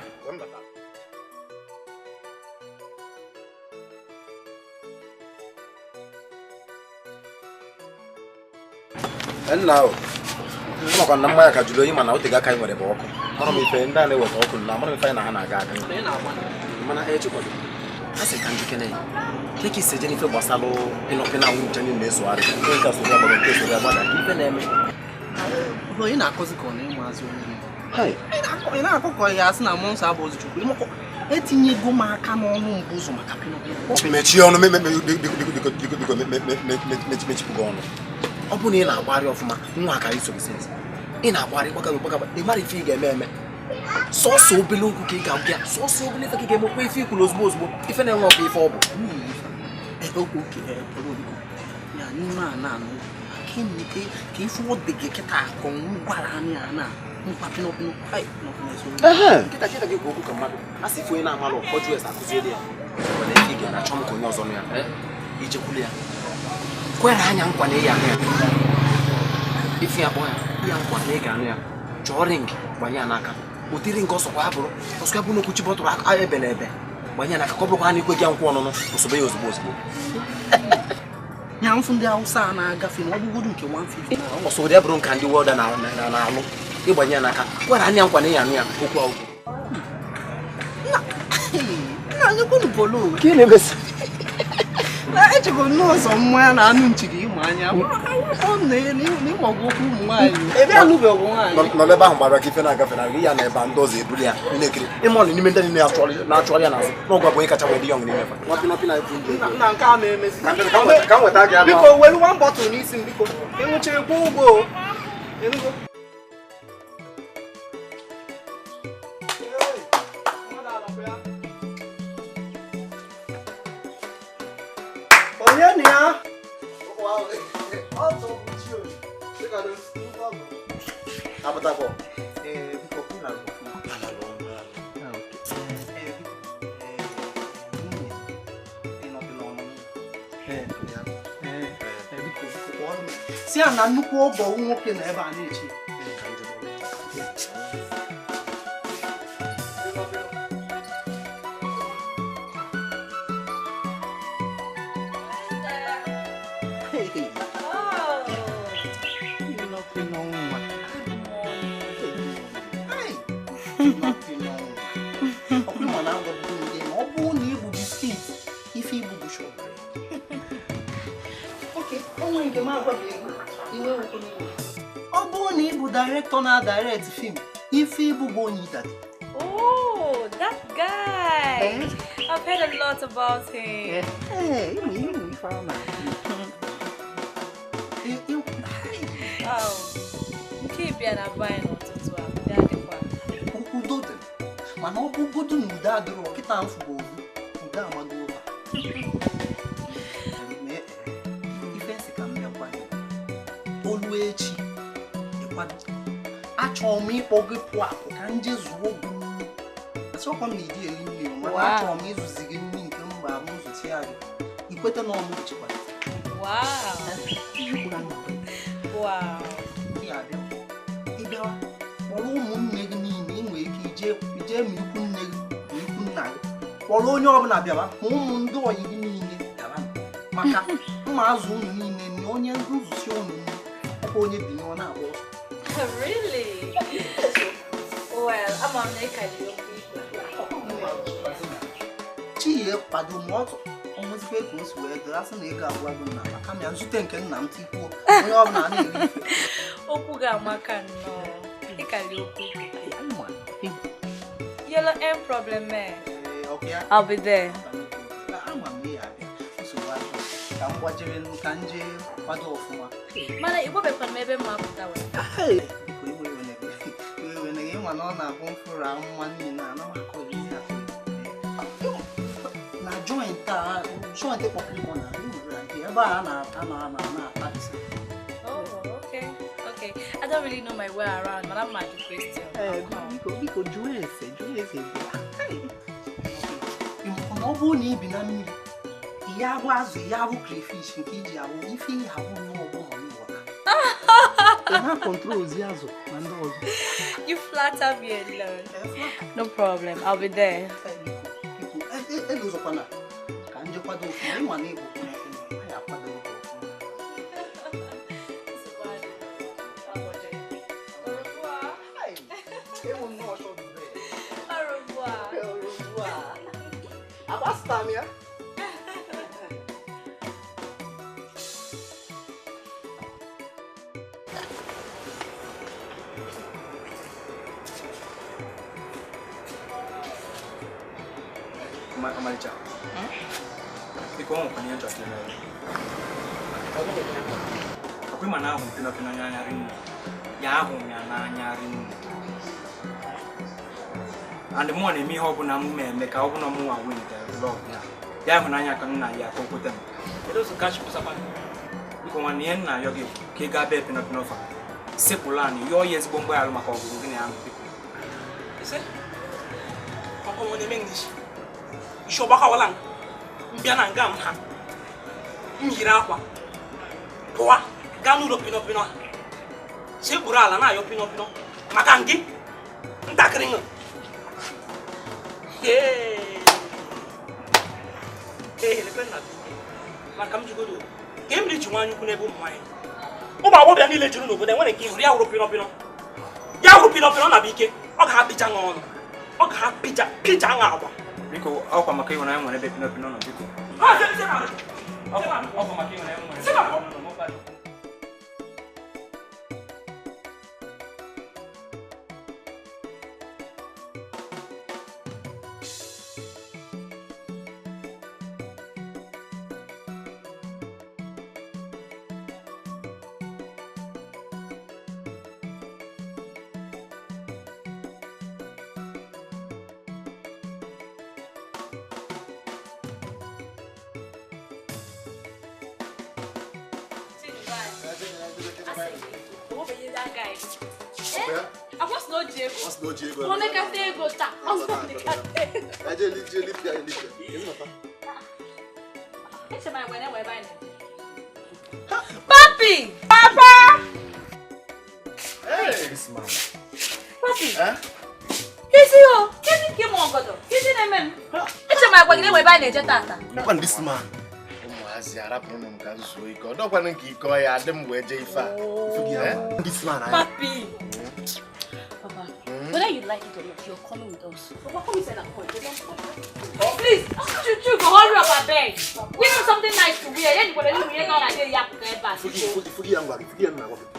Nna o, makwa na mmanya ka jụrụ oyi mana o tego aka anyị nwere bụ ọkụ. Mara m ife ndị a na-eweta ọkụ na mara m ife anyị na ha na-aga aga. Mana echekwado. A sị ka njikere ya. Ka isi eje n'ife gbasara pino pino anwụ nche niile na-esogharị. Nke nke soro agbada nke soro agbada ka ife na-eme. Ị na-akọzi ka ọ na-ịmazị onye. Ị na-akọ ka ya asị na mmụọ nsọ abụ ozi Chukwu. Etinyego m aka n'ọnụ mbụ ụzọ maka pino pino. Mechie ọnụ biko mechipụgo ọnụ. Ọ bụrụ na ị na-agbagharị ọfụma nwa akara iso gị sens. Ị na-agbagharị gbagaba gbagaba ị mara ife ị ga-eme eme. Sọsọ obele okwu ka ị ga-agwa ya, sọsọ obele ife ka ị ga-emekwa ife ikwuru ozugbo ozugbo ife na-enwe ọkwa ife ọ bụ. Ka ife ọ dị gị kịta akụ m gwara anyị a na nkwa pino pino. Nkịta kịta gị kwuo okwu ka mmadụ a sị ife onye na-amalụ ọjụ ese akụziere ya. Mana ife ị ga-achọ m ka onye ọzọ nụ ya ijekwulu ya kwere anya nkwa na ị ga-anụ ya. Ife ya kpọọ ya ya nkwa na ị ga-anụ ya. Chọọ ring gbanye ya n'aka. Ụdị ring ọsọkwa ya bụrụ ọsọkwa ya bụ n'okwuchi bọtụrụ aka ebe na ebe gbanye ya n'aka ka ọ bụrụkwa na ikwe gị nkwụ ọnụnụ osobe ya ozugbo ozugbo. Nya mfu ndị Hausa a na-agafe na ọgbụgodu nke 150. Ọsọ ụdị ya bụrụ nka ndị wọda na-alụ ịgbanye ya n'aka kwere anya nkwa na ị ga-anụ ya okwu okwu. Nna anyị kwunu polo. Ka ị na-emesi? Na echekwa n'ụzọ mmanya na anụ nchi gị ịmụ anya. Ọ na ịmọgwụ okwu ụmụ nwaanyị. Ebe anụbeghị nwaanyị. Nọ ebe ahụ gbara ka ife na-agafe na ya na ebe ndị ọzọ eburu ya na-ekiri. Ịma ọ n'ime ndị niile na-achụgharị ya n'azụ n'ọgwa bụ onye kacha nwee dị yọng n'ime fa. Nwa pino pino anyị Na nke a na-emezi. Ka m nweta gị anụ. Biko welu one bottle n'isi m biko. Enwechara kwụ ụgwọ. Enugo. Onye na ya? Abatakwa. Biko kwụrụ si a na nnukwu ọgọ nwoke na ebe a na-echi. Ọ bụrụ na ibu biskit, ife ibu bụ shọvel. Ọ bụrụ na ị bụ director na direct film, ife ibu bụ onye idadi. Oh, that guy. I've heard a lot about him. Oh, nke bịa na be anyị n'ụtụtụ a, bịa dịkwa. Udo dị, mana ọ bụgodu na udo adịrọ, kịta mfụgo obu, udo amago ụba. Olu echi ịkwado. Achọrọ m ịkpọ gị pụọ apụ ka nje zuo gị nri. Achọkwa m na ịdị eri nri, mana achọrọ m ịzụzi gị nri nke mgbe m zụti ya gị. Ikweta na ọmụ jikwara. Wow. Ị bịawa kpọrọ ụmụnne gị niile, ị nwere ike ije ma ikwu nne gị ma ikwu nna gị. Kpọrọ onye ọbụla bịawa, ma ụmụ ndị ọyị gị niile bịawa. Maka mma azụ unu niile na onye nzụsi unu nri. Onye bi n'ọ na-agba ọsọ. Really? Well, ama m na ị ka ji okwu ikwe. Chi ya kwado ma ọtụ ọmụzikwa ka o si wee dịrị asị na ego agwa gị n'ala kama ya nzute nke nna m tikwuo onye ọbụla na-eri ife. Okwu gị amaka nnọọ. Ị ka ji okwu ikwe. Yellow M problem eh. I'll be there. Ama m na ya abịa. Nsogbu adịghị. Ka m gbajere ka m jee kwado ọfụma. Mana ị gwabekwara m ebe m apụta wee. Biko iwe were gị, mana ọ na-abụ mfụrụ amụma niile a na akọghịzi akọ. Na joint a joint kpọkpọ na ebe a na-ata na na-ata. Oh, okay. Okay. I don't really know my way around, but I'm not the question. Biko biko jụọ ese bịa. Ọ bụrụ na ị bi na mmiri, ya bụ azụ, ya bụ crayfish nke iji abụ ife ihe abụ n'ọgbọ ma n'ụwa. Ị na-akọntrol ozi azụ ma ndị ọzọ. You flatter me alone. No problem, I'll be there. Elozokwana ka njekwado ofụma, ịma na ịbụ anyị akwado oge ọfụma. Abasta m ya. Ọmalịcha, biko ọ nwekwana ihe nchọrọ ka ị mere. Ọkwa ịma na ahụ m Pino Pino n'anya rinne. Ya ahụ m ya n'anya rinne. And mụnwa na-eme ihe ọbụla m na-eme ka ọ bụla mụnwa win the love ya. Ya ịhụnanya ka nna ya ka o kweta m. Biko nwanne, ihe nna ayọ gị ka ị gaa bee Pino Pino fa. Sepụlụ anị, yọọ ya ezigbo mgbaghara maka ọgụgụ gị na ya biko. Isi ọgbakawala m bịa na nga m ha m yiri akwa pụwa gaa n'ụlọ Pino Pino sekpuru ala na-ayọ Pino Pino maka ngị ntakịrị ṅụ. Maka m jigodo ka e mere ji nwanyị ukwu n'ebe ụmụ nwaanyị ụmụ agbọghọbịa niile juru n'obodo enwere nke ịhụrụ ya wụrụ Pino Pino ya wụrụ Pino Pino na bụ ike ọ ga-apịja ṅụ ọnụ ọ ga-apịja pịja ṅụ agwa. Biko, ọkwa maka ịhụnanya nwere ebe Pino Pino nọ biko. Ọkwa maka ịhụnanya nwere ebe Pino Pino nọ. Asị gị, o nwebeghị that guy. Akwa sị na o ji ego. Ọ sị na o ji ego. O mekata ego taa. Ọ sị na o mekata ego. Ka je li je lipịa elipịa. Eche m agwa na enwe ebe anyị na-eje. Papi! Papa! Hey, this man. Papi! Isi o, kedu nke ịmụ ọgọdọ? Isi na-eme m? Eche m agwa gị na enwe ebe anyị na-eje tata. Ngwa this man. Ụmụazị arapụrụ m ka m zuo ike. Ọ dọkwanụ nke ike ọ ya adị m wee jee ife a. This man. Papi! Papa, whether you like it or not, you're coming with us. Papa, come inside and come. Please, Chuchu, go hurry up, abeg. Give him something nice to wear. Yeah, you wear now and then, yeah,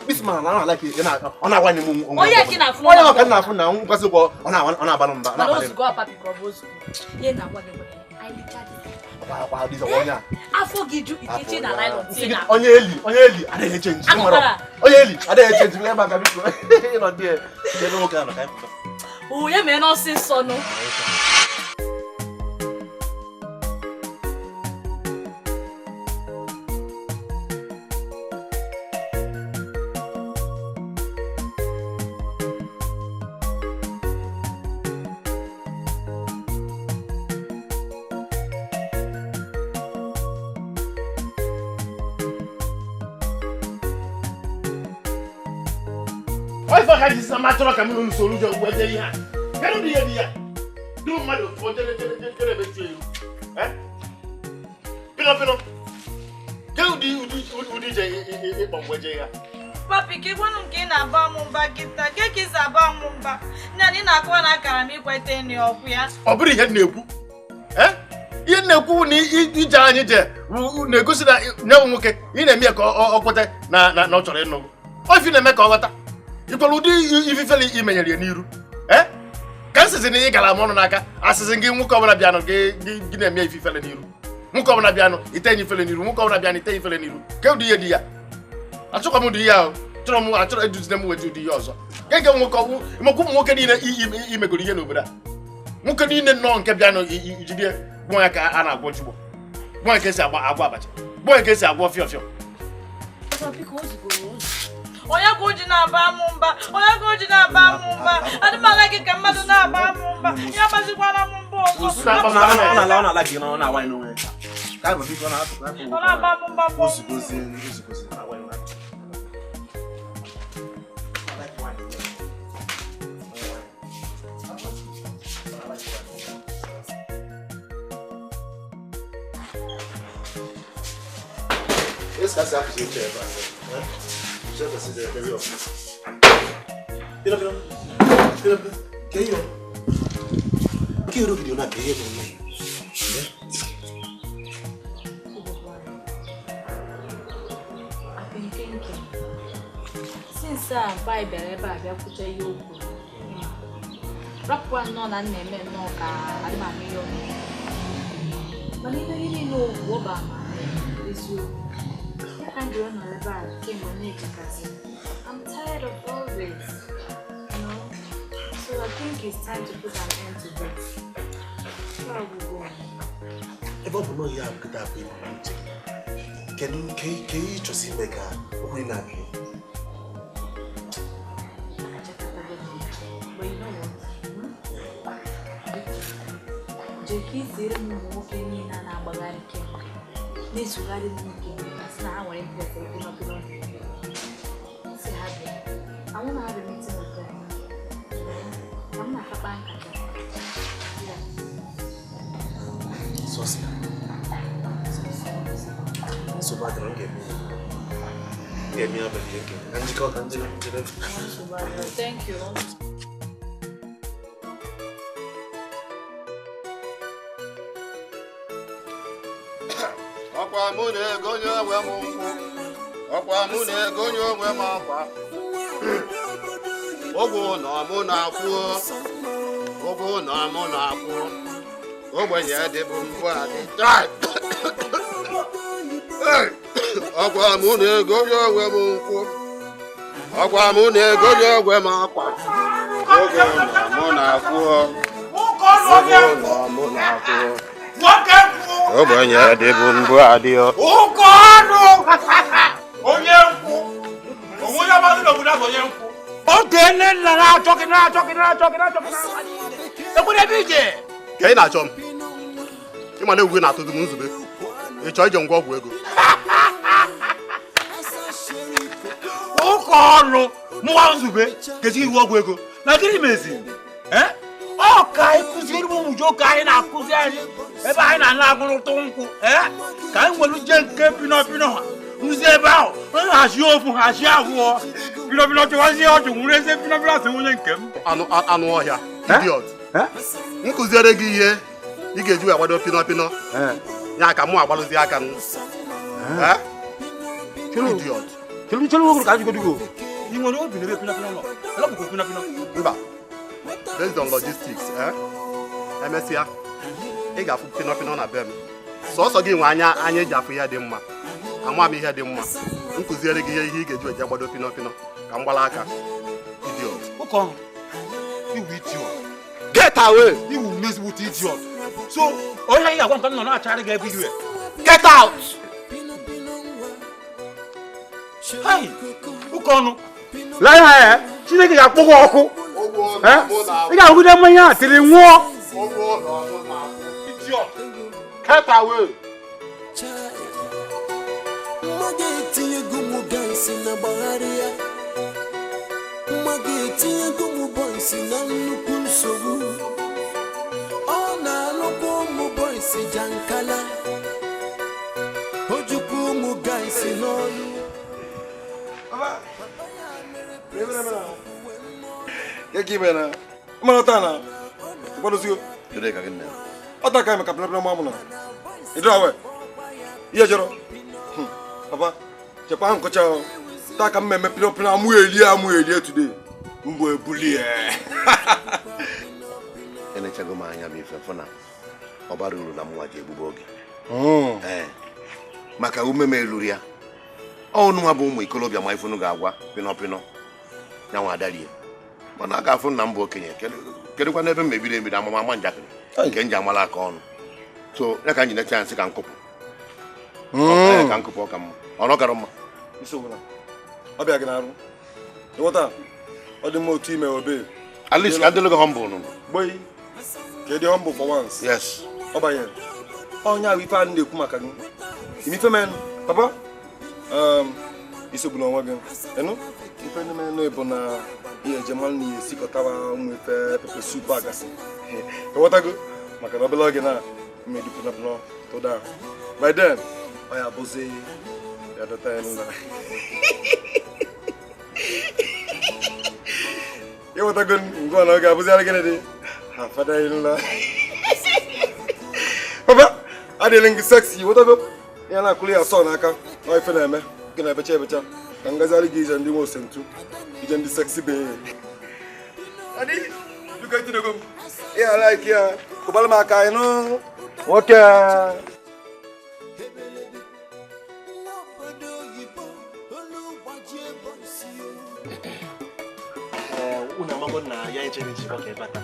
This man, I don't like it. On a one, oh yeah, can I? Oh yeah, can I? Now, because on a balloon. Go, Papi, go, yeah, now what? I forgive you. It's in a line of Onye I didn't change. Onye I didn't change. Oh, yeah, man, not since so no. Matro ka minu nsoro jo gwe je ihe a. Kedu dị ihe dị ya? Du mmadụ fo jere jere jere ebe chu eru. Eh? Pino pino. Kedu dị ụdị je ịkpọ mgbe je ya? Papi, ke gwanụ nke ị na-aba m mba kịta, ke ka ị si aba m mba. Nna anyị na-akọwa na akara m ikwete nri ọkụ ya. Ọ bụrụ ihe m na-ekwu. Eh? Ihe na-ekwu na ije anyị je na-egosi na nyewu nwoke ị na-eme ya ka ọ kwete na na ọ chọrọ ịnụ. Ọ ife na-eme ka ọ ghọta. Ikwere ụdị ififele imenyere ya n'iru. Eh? Ka nsịsị na ị gara m ọnụ n'aka, asịsị gị nwoke ọbụla bịanụ gị na-eme ififele n'iru. Nwoke ọbụla bịanụ itenye ifele n'iru, nwoke ọbụla bịanụ itenye ifele n'iru. Ke ụdị ihe dị ya? Achọkwa m ụdị ihe ahụ. Chọrọ m achọrọ eduzine m weji ụdị ihe ọzọ. Nke nke nwoke ọgwụ, maka ụmụ nwoke niile imegoro ihe n'obodo a. Nwoke niile nnọọ nke bịanụ ijide gbuo ya ka a na-agwọ jugbo. Gbuo ya ka esi agwọ abacha. Gbuo ya ka esi agwọ fịọ fịọ. Onye ka o ji na-aba m mba, onye ka o ji na-aba m mba, adị m ala gị ka mmadụ na-aba m mba, ya gbazikwara m mba ọzọ. Ọ na-ala gị na ọ na-awanye n'onwe ya. Ka bụ biko na-atụ. Ọ na-aba m mba mgbe. Ozugozi na-awanye n'onwe ya. Esse casaco de oche ebe a. I've been thinking. Since I bịara ebe a bịa kwucha ihe o kwuru, rapụkwa nnọọ na nna eme nnọọ ka adị m anụ ihe ọ na-eme. Mana ihe niile okwu ọ bụ ama eziokwu. I'm tired of all this, you know. So I think it's time to put an end to this. Where are we going? Ebe ọ bụ na ihe a bụ kịta abụ ibu n'uche gị. Kedu ka ị chọsi ime ka okwu ị na-abịa? But you know what? Jee ka izere m ụmụ nwoke niile a na-agbagharị kemgbe. Na-esogharị m nke asị na ha nwere interest ebe nọbịa. Si ha bịa. I want to have a meeting with them. Then, I'm not a bank. Yeah. Sosia. So bad, don't get me. Get me up and get me. Thank you. Ọkwa mụ na-egonye onwe m nkwụ, ọkwa mụ na-egonye onwe m akwa. Ụgwọ na mụ na-akwụ, ụgwọ na mụ na-akwụ. Ogbenye dịbụ mbụ adị. Ọkwa mụ na-egonye onwe m nkwụ, ọkwa mụ na-egonye onwe m akwa. Ụgwọ na mụ na-akwụ, ụgwọ na mụ na-akwụ. Ogbenye dịbụ mbụ adị. Ụkọ ọnụ! Onye nkwụ! Onwe amaghị n'obodo abụ onye nkwụ. Oge nne nna na-achọ gị na-achọ gị na-achọ gị na-achọ gị. Ekwere ebe ije. Ka ị na-achọ m. Ịma na egwu gị na-atụzi m nzube. Ị chọọ ije ngwa ọgwụ ego. Ụka ọnụ mụwa nzube ga-eji iwu ọgwụ ego. Na gịnị mezi? Ọ ka anyị kụziere ụmụ ụka anyị na-akụzi anyị ebe anyị na-ana agụrụtụ nkwụ ka anyị nwere je nke pinọpinọ ha rụzie ebe ahụ onye hazie ofu hazie abụọ pinọpinọ chịwazie ọchụ nwere eze pinọpinọ asị nwunye nke m. Anụ ọhịa idiot. M kụziere gị ihe ị ga-eji wee agbado pinọpinọ ya ka mụ agbalụzi aka m. Idiot. Ị nwere obi n'ebe pinọpinọ nọ? Elọbụkwa pinọpinọ? Mba. Based on logistics, emesịa ị ga-afụ pinọpinọ na be m. Sọsọ gị nwe anya anya eji afụ ihe dị mma. Ama m ihe dị mma. M kụziere gị ihe ị ga-eji eji agbado pinọpinọ ka m gbala aka. Idiot. Ụka ọnụ. Iwu idiot. Get away! Iwu mmezigbote idiot. So, onye anyị ga-agwa nke m nọ na-achagharị gị everywhere. Get out! Hey! Ụka ọnụ. Lee ha ya, Chineke ga-akpọ gị ọkụ. Ị ga-ahụgide mmanya a tiri nwụọ. Get away! Mma ga-etinye ụmụ guys na gbagharị ya. Mma ga-etinye ụmụ boys na nnukwu nsogbu. Ọ na-alụkwa ụmụ boys jankala. O jikwa ụmụ guys n'ọlụ. Papa, chekwa nkọcha taa ka mmemme pinọpinọ amụ elie today. Mbụ ebulie. Enechago m anya m ife fụ na ọ bara uru na mụnwa ji egbugbo oge. Maka ume m eluru ya. Ọ nwa bụ ụmụ ikolobịa ma ifunu ga-agwa pinọpinọ ya nwa adarie. Mana a ga-afụ na m bụ okenye kedụkwa n'ebe m mebiri ebido amama ama njakịrị nke m ji amala aka ọnụ. So ya ka m ji necha ya nsị ka nkụpụ. Ka nkụpụ ọka mma. Ọ nọkara mma. Ọ bịa gị n'arụ. Ịghọta? Ọ dị mma otu ime obe. At least ka ndị lụgo humble nụ. Gboi. Ka ịdị humble for once. Yes. Ọ banyere. Onye ahụ ife a na-ekwu maka gị. Ime ife men, papa? Isogbula onwe gị. Ịnụ? Ife ndị menụ bụ na ihe eje mmanụ na ihe esikọtara ụmụ ife pepe sup agasị. Ịghọtago? Maka na obere oge na mmedi pinọpinọ tụda. By then, ọ ya abụzi ya dọta ya nna. Ịghọtago ngwa na ọ ga-abụzi gịnị dị? Ha fada ya nna. Papa, adịghị gị sexy, ịghọtago? Ya na-akụli ya sọ n'aka, ọ ife na-eme, gị na-ebecha ebecha. Ka ngazarị gị ije ndị nwe osentu, ije ndị sexy be. Adi, biko etinego m. Ya like ya, kụbara m aka ịnụ. Nwoke. Unu amago na ya echere njikọ ka ebe ata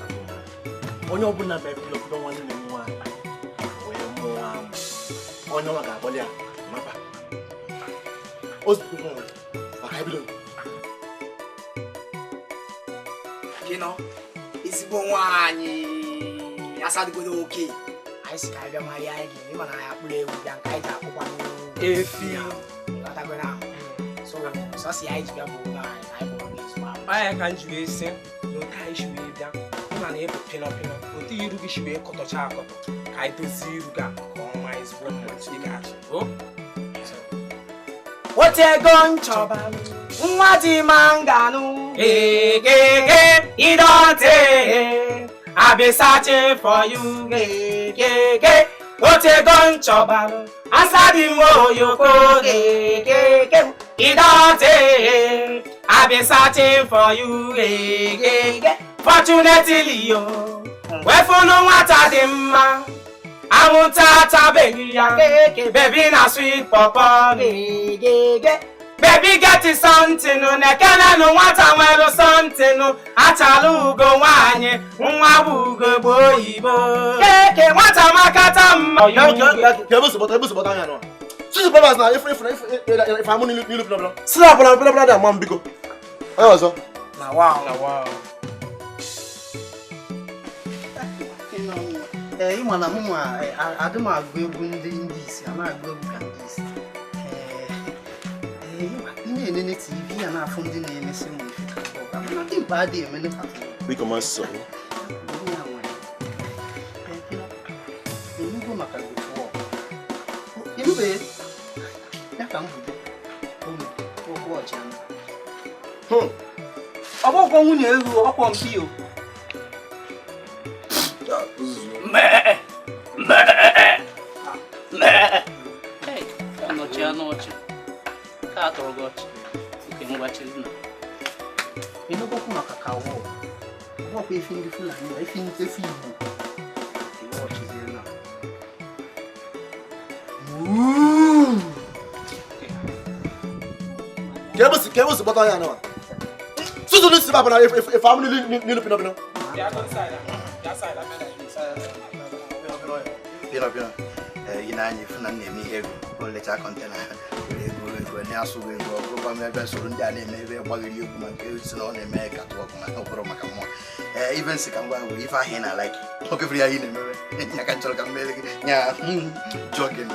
onye ọbụla bụ pinọpinọ nwanne m nwaanyị wee mụọ amụ onye ọnwa ga-akpọli ya mapa ozugbo maka ebido Pino ezigbo nwaanyị asadịgodo oke anyị si ka anyị bịa marịa anyị ga-eme mana anyị akpụrụ ewu bịa nke anyị ji akpụkwa efi ịghọtago na so sọsị anyị ji bịa bụ nwaanyị anyị kpọrọ gị ezigbo ahụ onye ka m ji wee sị na otu anyị si wee bịa ịma na ịbụ pinọpinọ otu iru gị si wee kọtọcha akọtọ ka anyị dozie iru gị a ka ọ maa ezigbo mma ị ga-achị o Otego nchọba nwa dị manganụ Egege idonte I be searching for you egege Otego nchọba asadi nwoyoko egege idonte I be searching for you egege Fortunately yo wefunu nwata dị mma anwụnta atabeghị ya baby na sweet pọpọ baby get something na-ekenenụ nwata nwere something achala ugo nwaanyị nwa bụ ugo bụ oyibo keke nwata makata mma Slap na biko. Onye ọzọ? Na wow. Na wow. Ee, ịma na mụ adị m agụ egwu ndị isi, a na-agụ egwu ka ndị isi. Ee, ị na-enene TV ya na-afụ ndị na-emesi ụmụ ife ka ọ mana dị mkpa adịghị emene ka Biko ma sọ. Enugo maka gotu ịnụbe ya ka m budo ụmụ okwu ọchị ọ bụkwa nwunye ewu ọkwọ mpi o. Ọnọchi anọchi ka atọrọ gị ọchị oke mgbachiri na ịnụgokwu maka kawo ọkwa efi ndị Fulani efi efi Igbo ọchịzie na Ka ebe si gbata ya anụwa susu n'isi ba na ife amụ n'ilu pino pino. Pino pino, ị na-anya ifu na na-eme ihe egwu o lecha kọntena ego ego na-asụ ego ọgụgụ m ebe soro ndị a na-eme ebe gbaghịrị egwu ma nke si na ọ na-eme ka tụọ ọkụ maka ọ bụrụ maka mmụọ. Ee, ibe nsị ka ngwa were ife ahụ ị na-alaiki oke fere ya ị na-emewe nya ka nchọrọ ka m mere gị nya jogging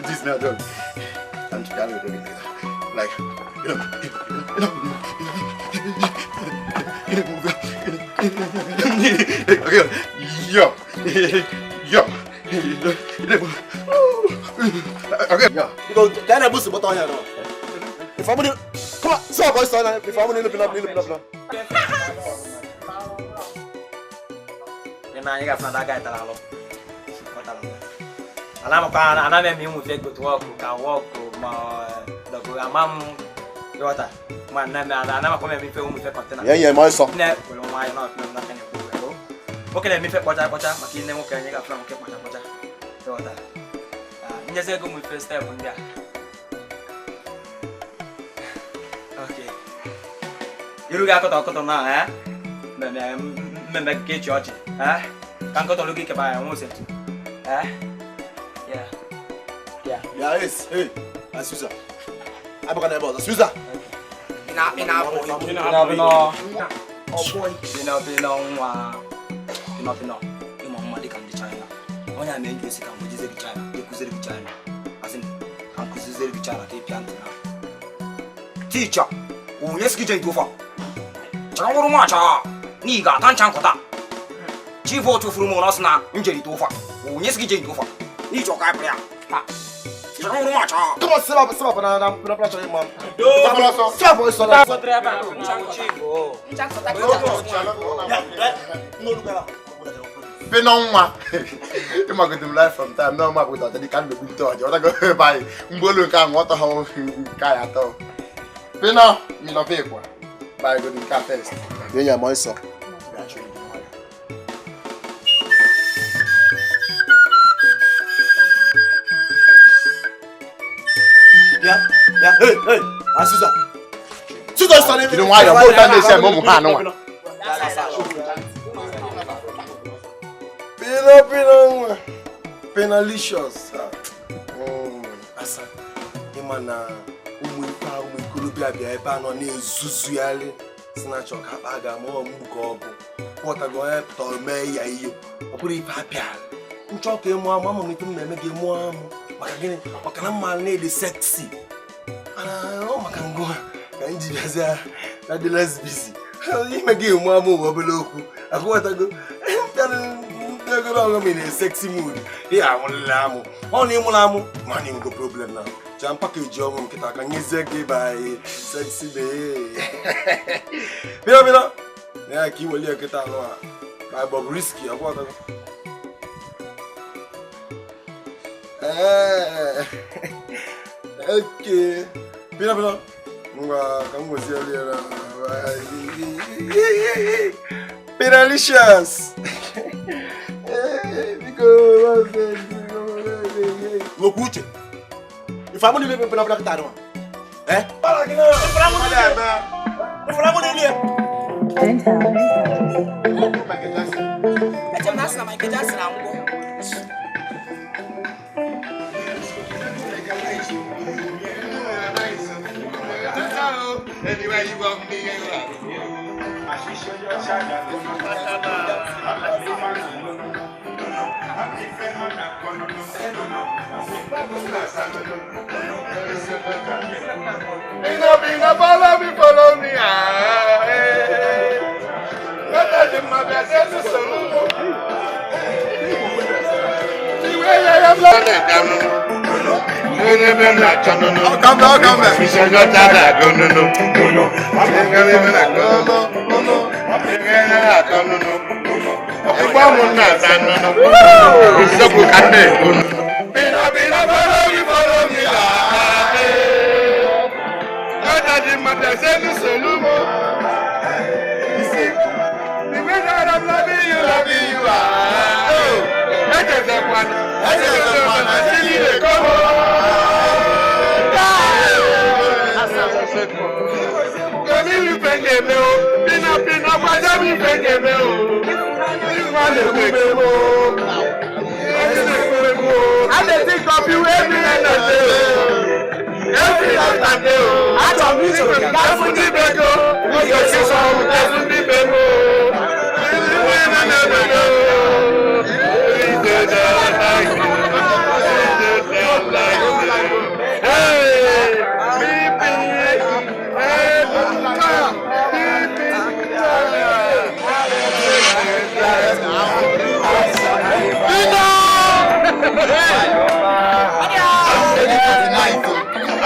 this na jog I'm just gonna like you know okay yo yo okay yo biko ka na ebusi gbata ọhịa nọ ife amụ come on sọ boys sọ na ife amụ n'ilu pino pino pino. Na anyị ga-afụ na aga tara alụ ana m kwa ana m eme inwe gotu ọkụ ka wọkụ ma dọgụ ama m ịghọta ma nna m ana m akwa m ife ụmụ ife kọntena ya ya ma ọsọ nne were nwayọ na ọfụma na aka na-ekwu nwoke na-eme ife kpọcha kpọcha maka ine nwoke anyị ga-afụ na nwoke kpọcha kpọcha ịghọta nyezi ego ụmụ ife steepụ ndị a. Okay, iru gị akọtọ akọtọ na mmemme ka echi ọchị ka nkọtọlụ gị keba ya nwe osetu. Yeah. Yeah. Yeah, yes. Hey, Susa. Abụkwa n'ebe ọzọ. Susa. Ị na-abụ pino nwa pino pino ịma mma dịka ndị China. Onye a na-eji osi ka m jizere gị China, ekuzere gị China. Asị m ka m kụzizere gị China ka ị pịa ntị na. Ticha, onye sị gị jee itofa. Chara nwụrụ nwa acha. N'ihi ga-ata ncha nkụta. Chief otu furu m na ọsị na njeri itofa. Onye sị gị jee itofa. N'iji ọka ịpụrụ ya. Come on, sit up, and I'm not sure, mom. Pino nwa. Ịma go dem life from time no ma go that can be good to ọjọ go buy mgbolu nke ahụ ọtọ ha nke ya atọ. Pino mi no be kwa. Buy go the car first. Dey ya mo so. Yeah, yeah, hey, hey, Susa. Susa, sorry. You know why your boat and say mumu ha no one. Pino pino penalicious. Asa. Ịma na ụmụ ife ụmụ ikolobịa bịa ebe a nọ na-ezuzu yali si na chọ ka akpa ga-ama ọmụ ka ọ bụ pọtago onye pụtara mee ya ihe ọ bụrụ ife apịa nchọ ka ịmụ amụ ama m ife m na-eme gị mụọ amụ maka gịnị maka na mma na-ede sexy ọ maka ngụ ka m ji bịazịa na dị less busy ime gị mụọ amụ bụ obere okwu akwụghọtago mpịagoro ọghọm ị na-esexy mood ị amụlịla amụ ọ na ịmụla amụ ma na ịnwego problem na cha mpakeji ọnwụ nkịta ka nyezie gị by sexy bae bịa bịa na ya ka i welie nkịta anụ a by Bobrisky akwụghọtago. Okay. Bina bina. Ngwa ka m gosi ya na. Pinalicious. Biko Nwekwa uche. Ife amụ niile pina pina kịta anụ a. Eh? Ife amụ niile. Eche m na asị na Michael Jackson anwụgo. Anyway, you want me, I love you. Follow me, I think of you every night and day. Every night and day. I don't need to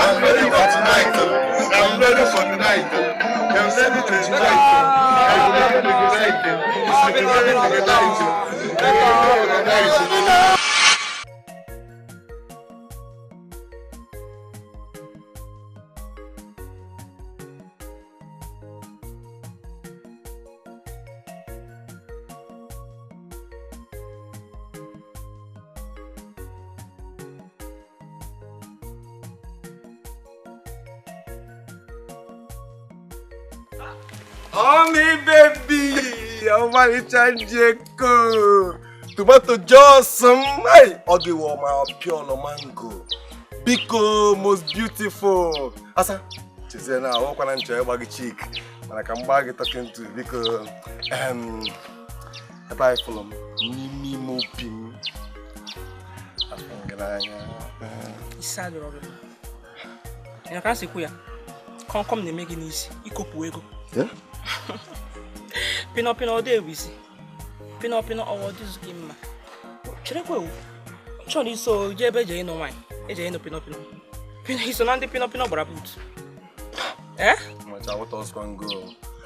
I'm ready for tonight. I'm ready for tonight. I'm ready for tonight. Oh, me baby, ọmalịcha njeko, tomato juice m, hey, ọ gị wụ ma pure mango, biko most beautiful. Asa, chezie na ọkwa na nchọ ịgba gị cheek, mana ka m gbaa gị talking to biko, ebe anyị fụrụ m n'ime ime obi m, afọ m gị n'anya. Isi adịrọ gị mma. Ị ka sikwu ya, kọmkọm na-eme gị n'isi, ikopụ ego. Pino pino ọ ewisi. Pino pino ọwọ dịzụ gị mma. Cherekwa ewu. Chọrọ iso jee ebe eje ịnụ nwaanyị, eje ịnụ pino pino. Pino iso na ndị pino pino gbara buutu. Eh?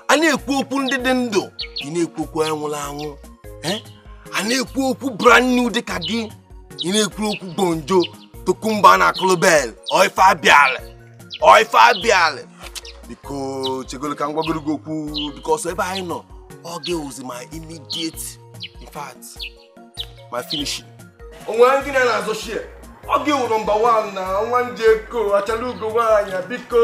A na-ekwu okwu ndị dị ndụ, ị na-ekwu okwu anwụrụ anwụ. A na-ekwu okwu brand new dị ka gị, ị na-ekwu okwu bonjo, tokumba na akụlụbel, oife abịalị, oife abịalị. Biko chegolo ka m gwagoro gị okwu because ebe anyị nọ, ọ ga-ewuzi my immediate, in fact, my finishing. Onwe ndị na-azụ shie, ọ ga-ewu nọmba 1 na nwa njeko achala ugo nwaanyị biko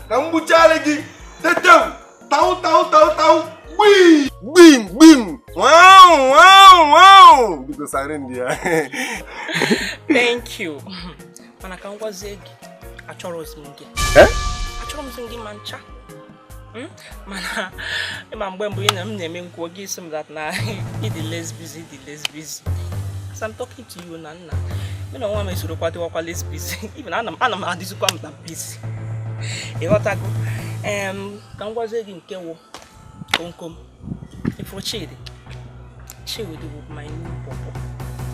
ka m gbuchara gị tetem tau tau tau tau gbim gbim gbim wow wow wow biko sare ndị ya. Thank you. Mana ka m gwazie gị, achọrọzi m gị. Eh? Achọrọ m gị ma ncha. Mana ịma mgbe mbụ ị na m na-eme nkwuo gị isi m that na ị dị less busy, dị less busy. As I'm talking to you na nna, mụ na onwe m esorokwa dịwakwa less busy. Even ana m adịzikwa m na busy. Ịghọtago? Ka m gwazie gị nke wụ komkom. Ifo Chidi. Chidi bụ my new pọpọ.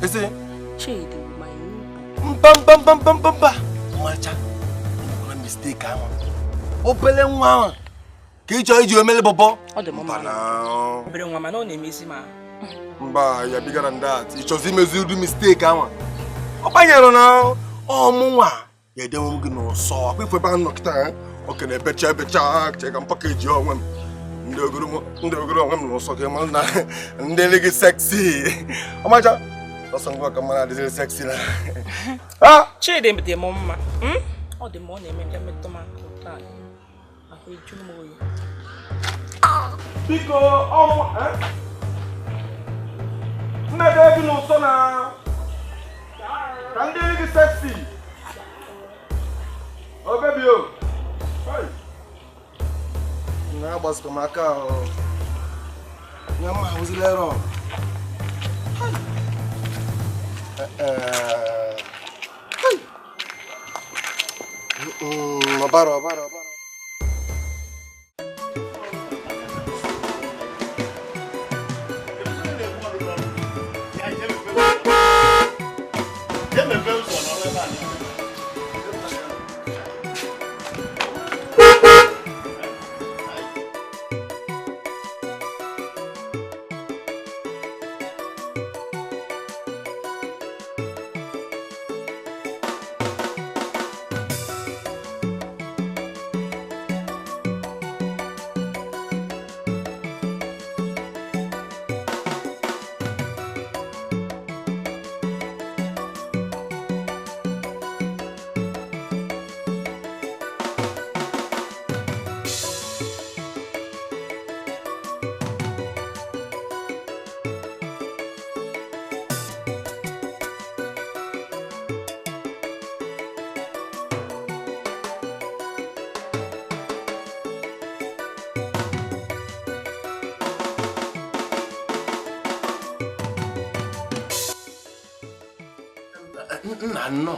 Ese? Chidi bụ my new pọpọ. Mba mba mba mba mba. Ọmarịcha, emekwana mistake ahụ. Obele nwa ahụ ka ị chọrọ iji omele bọbọ. Ọ dị m mma. Obere nwa mana ọ na-emezi ma. Mba, ya bigger than that. Ị chọzi imezi ụdị mistake ahụ. Ọ gbanyere na ọmụnwa ya edenwe m gị n'ụsọ. Akwa ife ebe ahụ nọ kịta, oke na-ebecha ebecha chee ka m pakeji onwe m. Ndị ogoro onwe m n'ụsọ ka mara na ndị gị sexy. Ọmacha, ọsọ ngwa ka mara adịzịrị sexy na. Chidi dị m mma. Ọ dị m ọ na-eme bịa metụ m aka taa. Ahụ eju m oyi. Biko ọnwa mmebe gị n'ụsọ na ka ndị gị sexy. Oh baby oh. Hey. Na-agbazikwa m aka ahụ. Nye mma ahụzila ere ọ. Ọbara ọbara ọbara. Nna nnọọ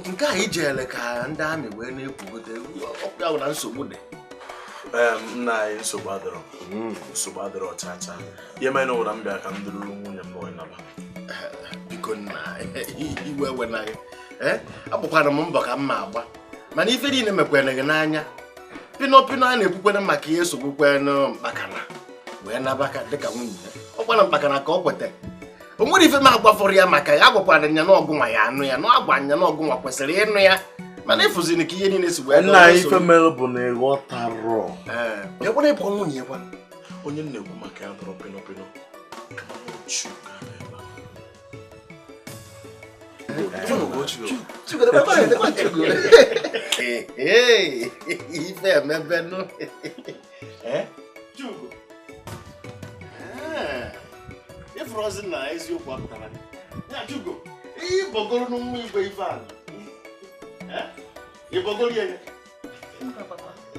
nke a ijele ka ndị amị wee na-ekwugote ọkụ ahụ na nsogbu dị. Nna anyị nsogbu adịrọ, nsogbu adịrọ chacha. Ihe mere na ụra m bịa ka m duru nwunye m wee naba. Biko nna, iwe ewe na gị. Agbakwara m mbọ ka m ma agba, mana ife niile mekwere gị n'anya. Pino pino a na-ekwukwere maka ihe esogbukwenụ mkpakana wee naba ka dịka nwunye ya. Ọ gwara mkpakana ka ọ kweta. O nwere ife m agwafọrọ ya maka ya agwakwara nya na ọgụ nwa ya anụ ya na agwa nya na ọgụ nwa kwesịrị ịnụ ya, mana ịfụziri ka ihe niile si wee nna ife mere bụ na ịghọtarọ. Bịakwara ịbụ nwunye ya gwa onye m na-ekwu maka ya dọrọ pino pino kama na Chuka ife emebenụ. Chugo ifrozi na eziokwu apụtara ya. Chugo, ịbọgoro n'nwa igwe ife a, ịbọgoro ya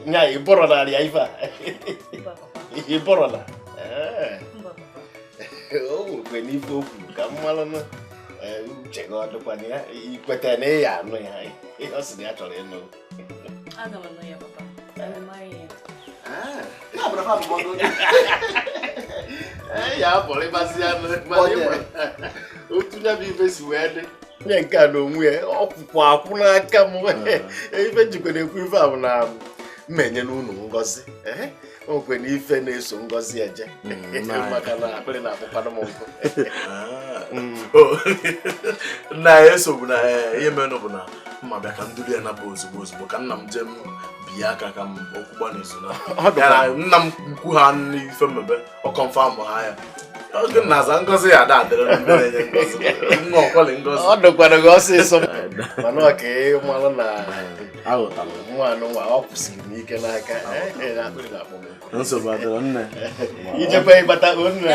nya ịbọrọ narị ya ife a, ịbọrọ na o nwekwe n'ife okwu ka m malụ na uche gị ọ dịkwana ya ikweta na ị ya anụ ya. Ọ sị na ya chọrọ ịnụ. Aga m anụ ya papa. Ya abọrịbazị anụ otu ya bụ ife si wee dị. Onye nke a n'onwe ya ọkwụkwọ akwụ n'aka m. Ife njikwa na-ekwu ife a bụ na m enyela unu ngọzi. O nwekwe na ife na-eso ngọzi eje maka na akpịrị na-akpụkwanụ m nkụ. Nna ya esogbu na ihe mere bụ na mma bịa ka m duru ya naba ozugbo ozugbo ka nna m jee m biye aka ka m okwu gba n'izu na nna m nkwu ha n'ife mmebe ọ kọnfam ha ya. Oge nna-aza ngozi ya ada adịrị na-enye ngozi nwa ọkwali ngozi. Ọ dịkwara gị ọsịsọ mana ọ ka ị malụ na nwa anụnwa ọ kwụsịrị m ike n'aka. Akpịrị na-akpọ m nkụ. Nsogbu adịrọ nne. Ijekwa ịgbata nne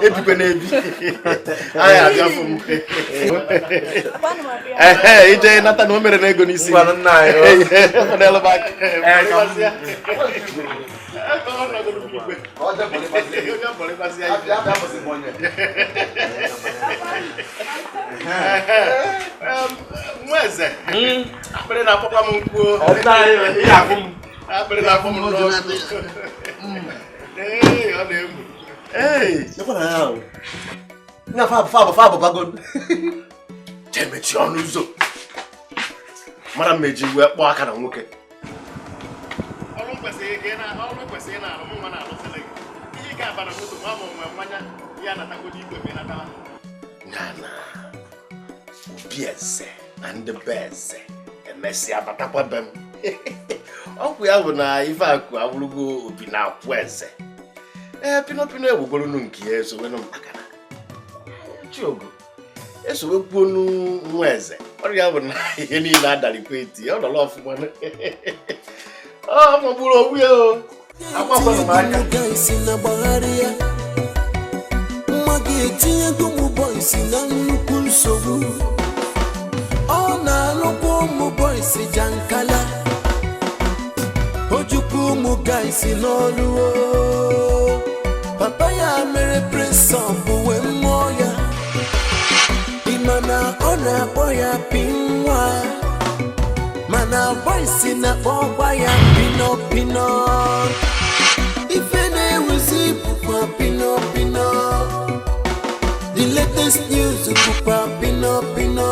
ebikwe na-ebi anyị abịafụ m. Ije nata na o mere na ego n'isi. Ngwanụ nna anyị. Nwa eze, akpịrị na-akpọkwa m nkwụ. Akpịrị na-akpọ m n'ọkụ. Ee, ọ na-egwu. Jee mechie ọnụ ụzọ. Mara m eji wee kpọọ aka na nwoke. Ọrụ kwesịrị na-alụ mụ nwa na-alụsịrị gị. Ihe ike abara moto ma ma nwe mmanya ya anatagodo igwe ma ị natala. Na obi eze na ndị be eze emesịa batakwa be m. Ọkwụ ya bụ na ife akụ abụrụgo obi na-akwụ eze. Ee, pino pino ewugoronu nke ya esowenu mkpakana. Chiogo esowekwuonu nwa eze. Ọrụ ya bụ na ihe niile adarikwa eti ọ nọrọ ọfụma. Ọ magburu onwe ya o. Akwakwanụ m aka. Mma ga-etinyego ụmụ bọysi na nnukwu nsogbu. Ọ na-alụkwa ụmụ bọysi jankala. Ojukwu ụmụ Guys n'ọlụ o. Papa ya mere press up wee mmụọ ya. Ị ma na ọ na-akpọ ya pi nwa, mana boys na-akpọkwa ya pino pino. Ife na-ewuzi bụkwa pino pino. The latest news bụkwa pino pino.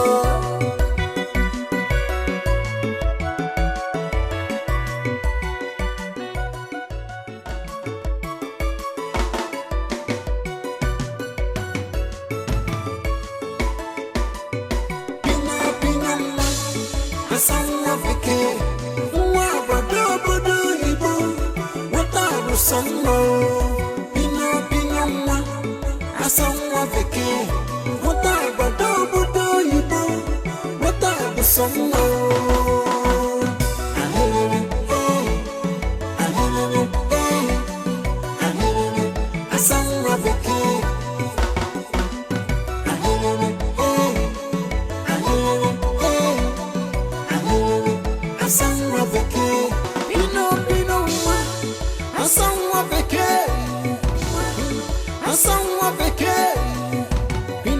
Pino pino nwa, asa nwa bekee, nwa agbado obodo oyibo, nwata arụsọ nwa. Pino pino nwa, asa nwa bekee, nwata agbado obodo oyibo, nwata arụsọ nwa. Alelele, eh, alelele, eh, alelele, asa nwa bekee. Alelele, eh, alelele, eh, alelele, asa nwa bekee. Pino pino nwa, asa nwa bekee, asa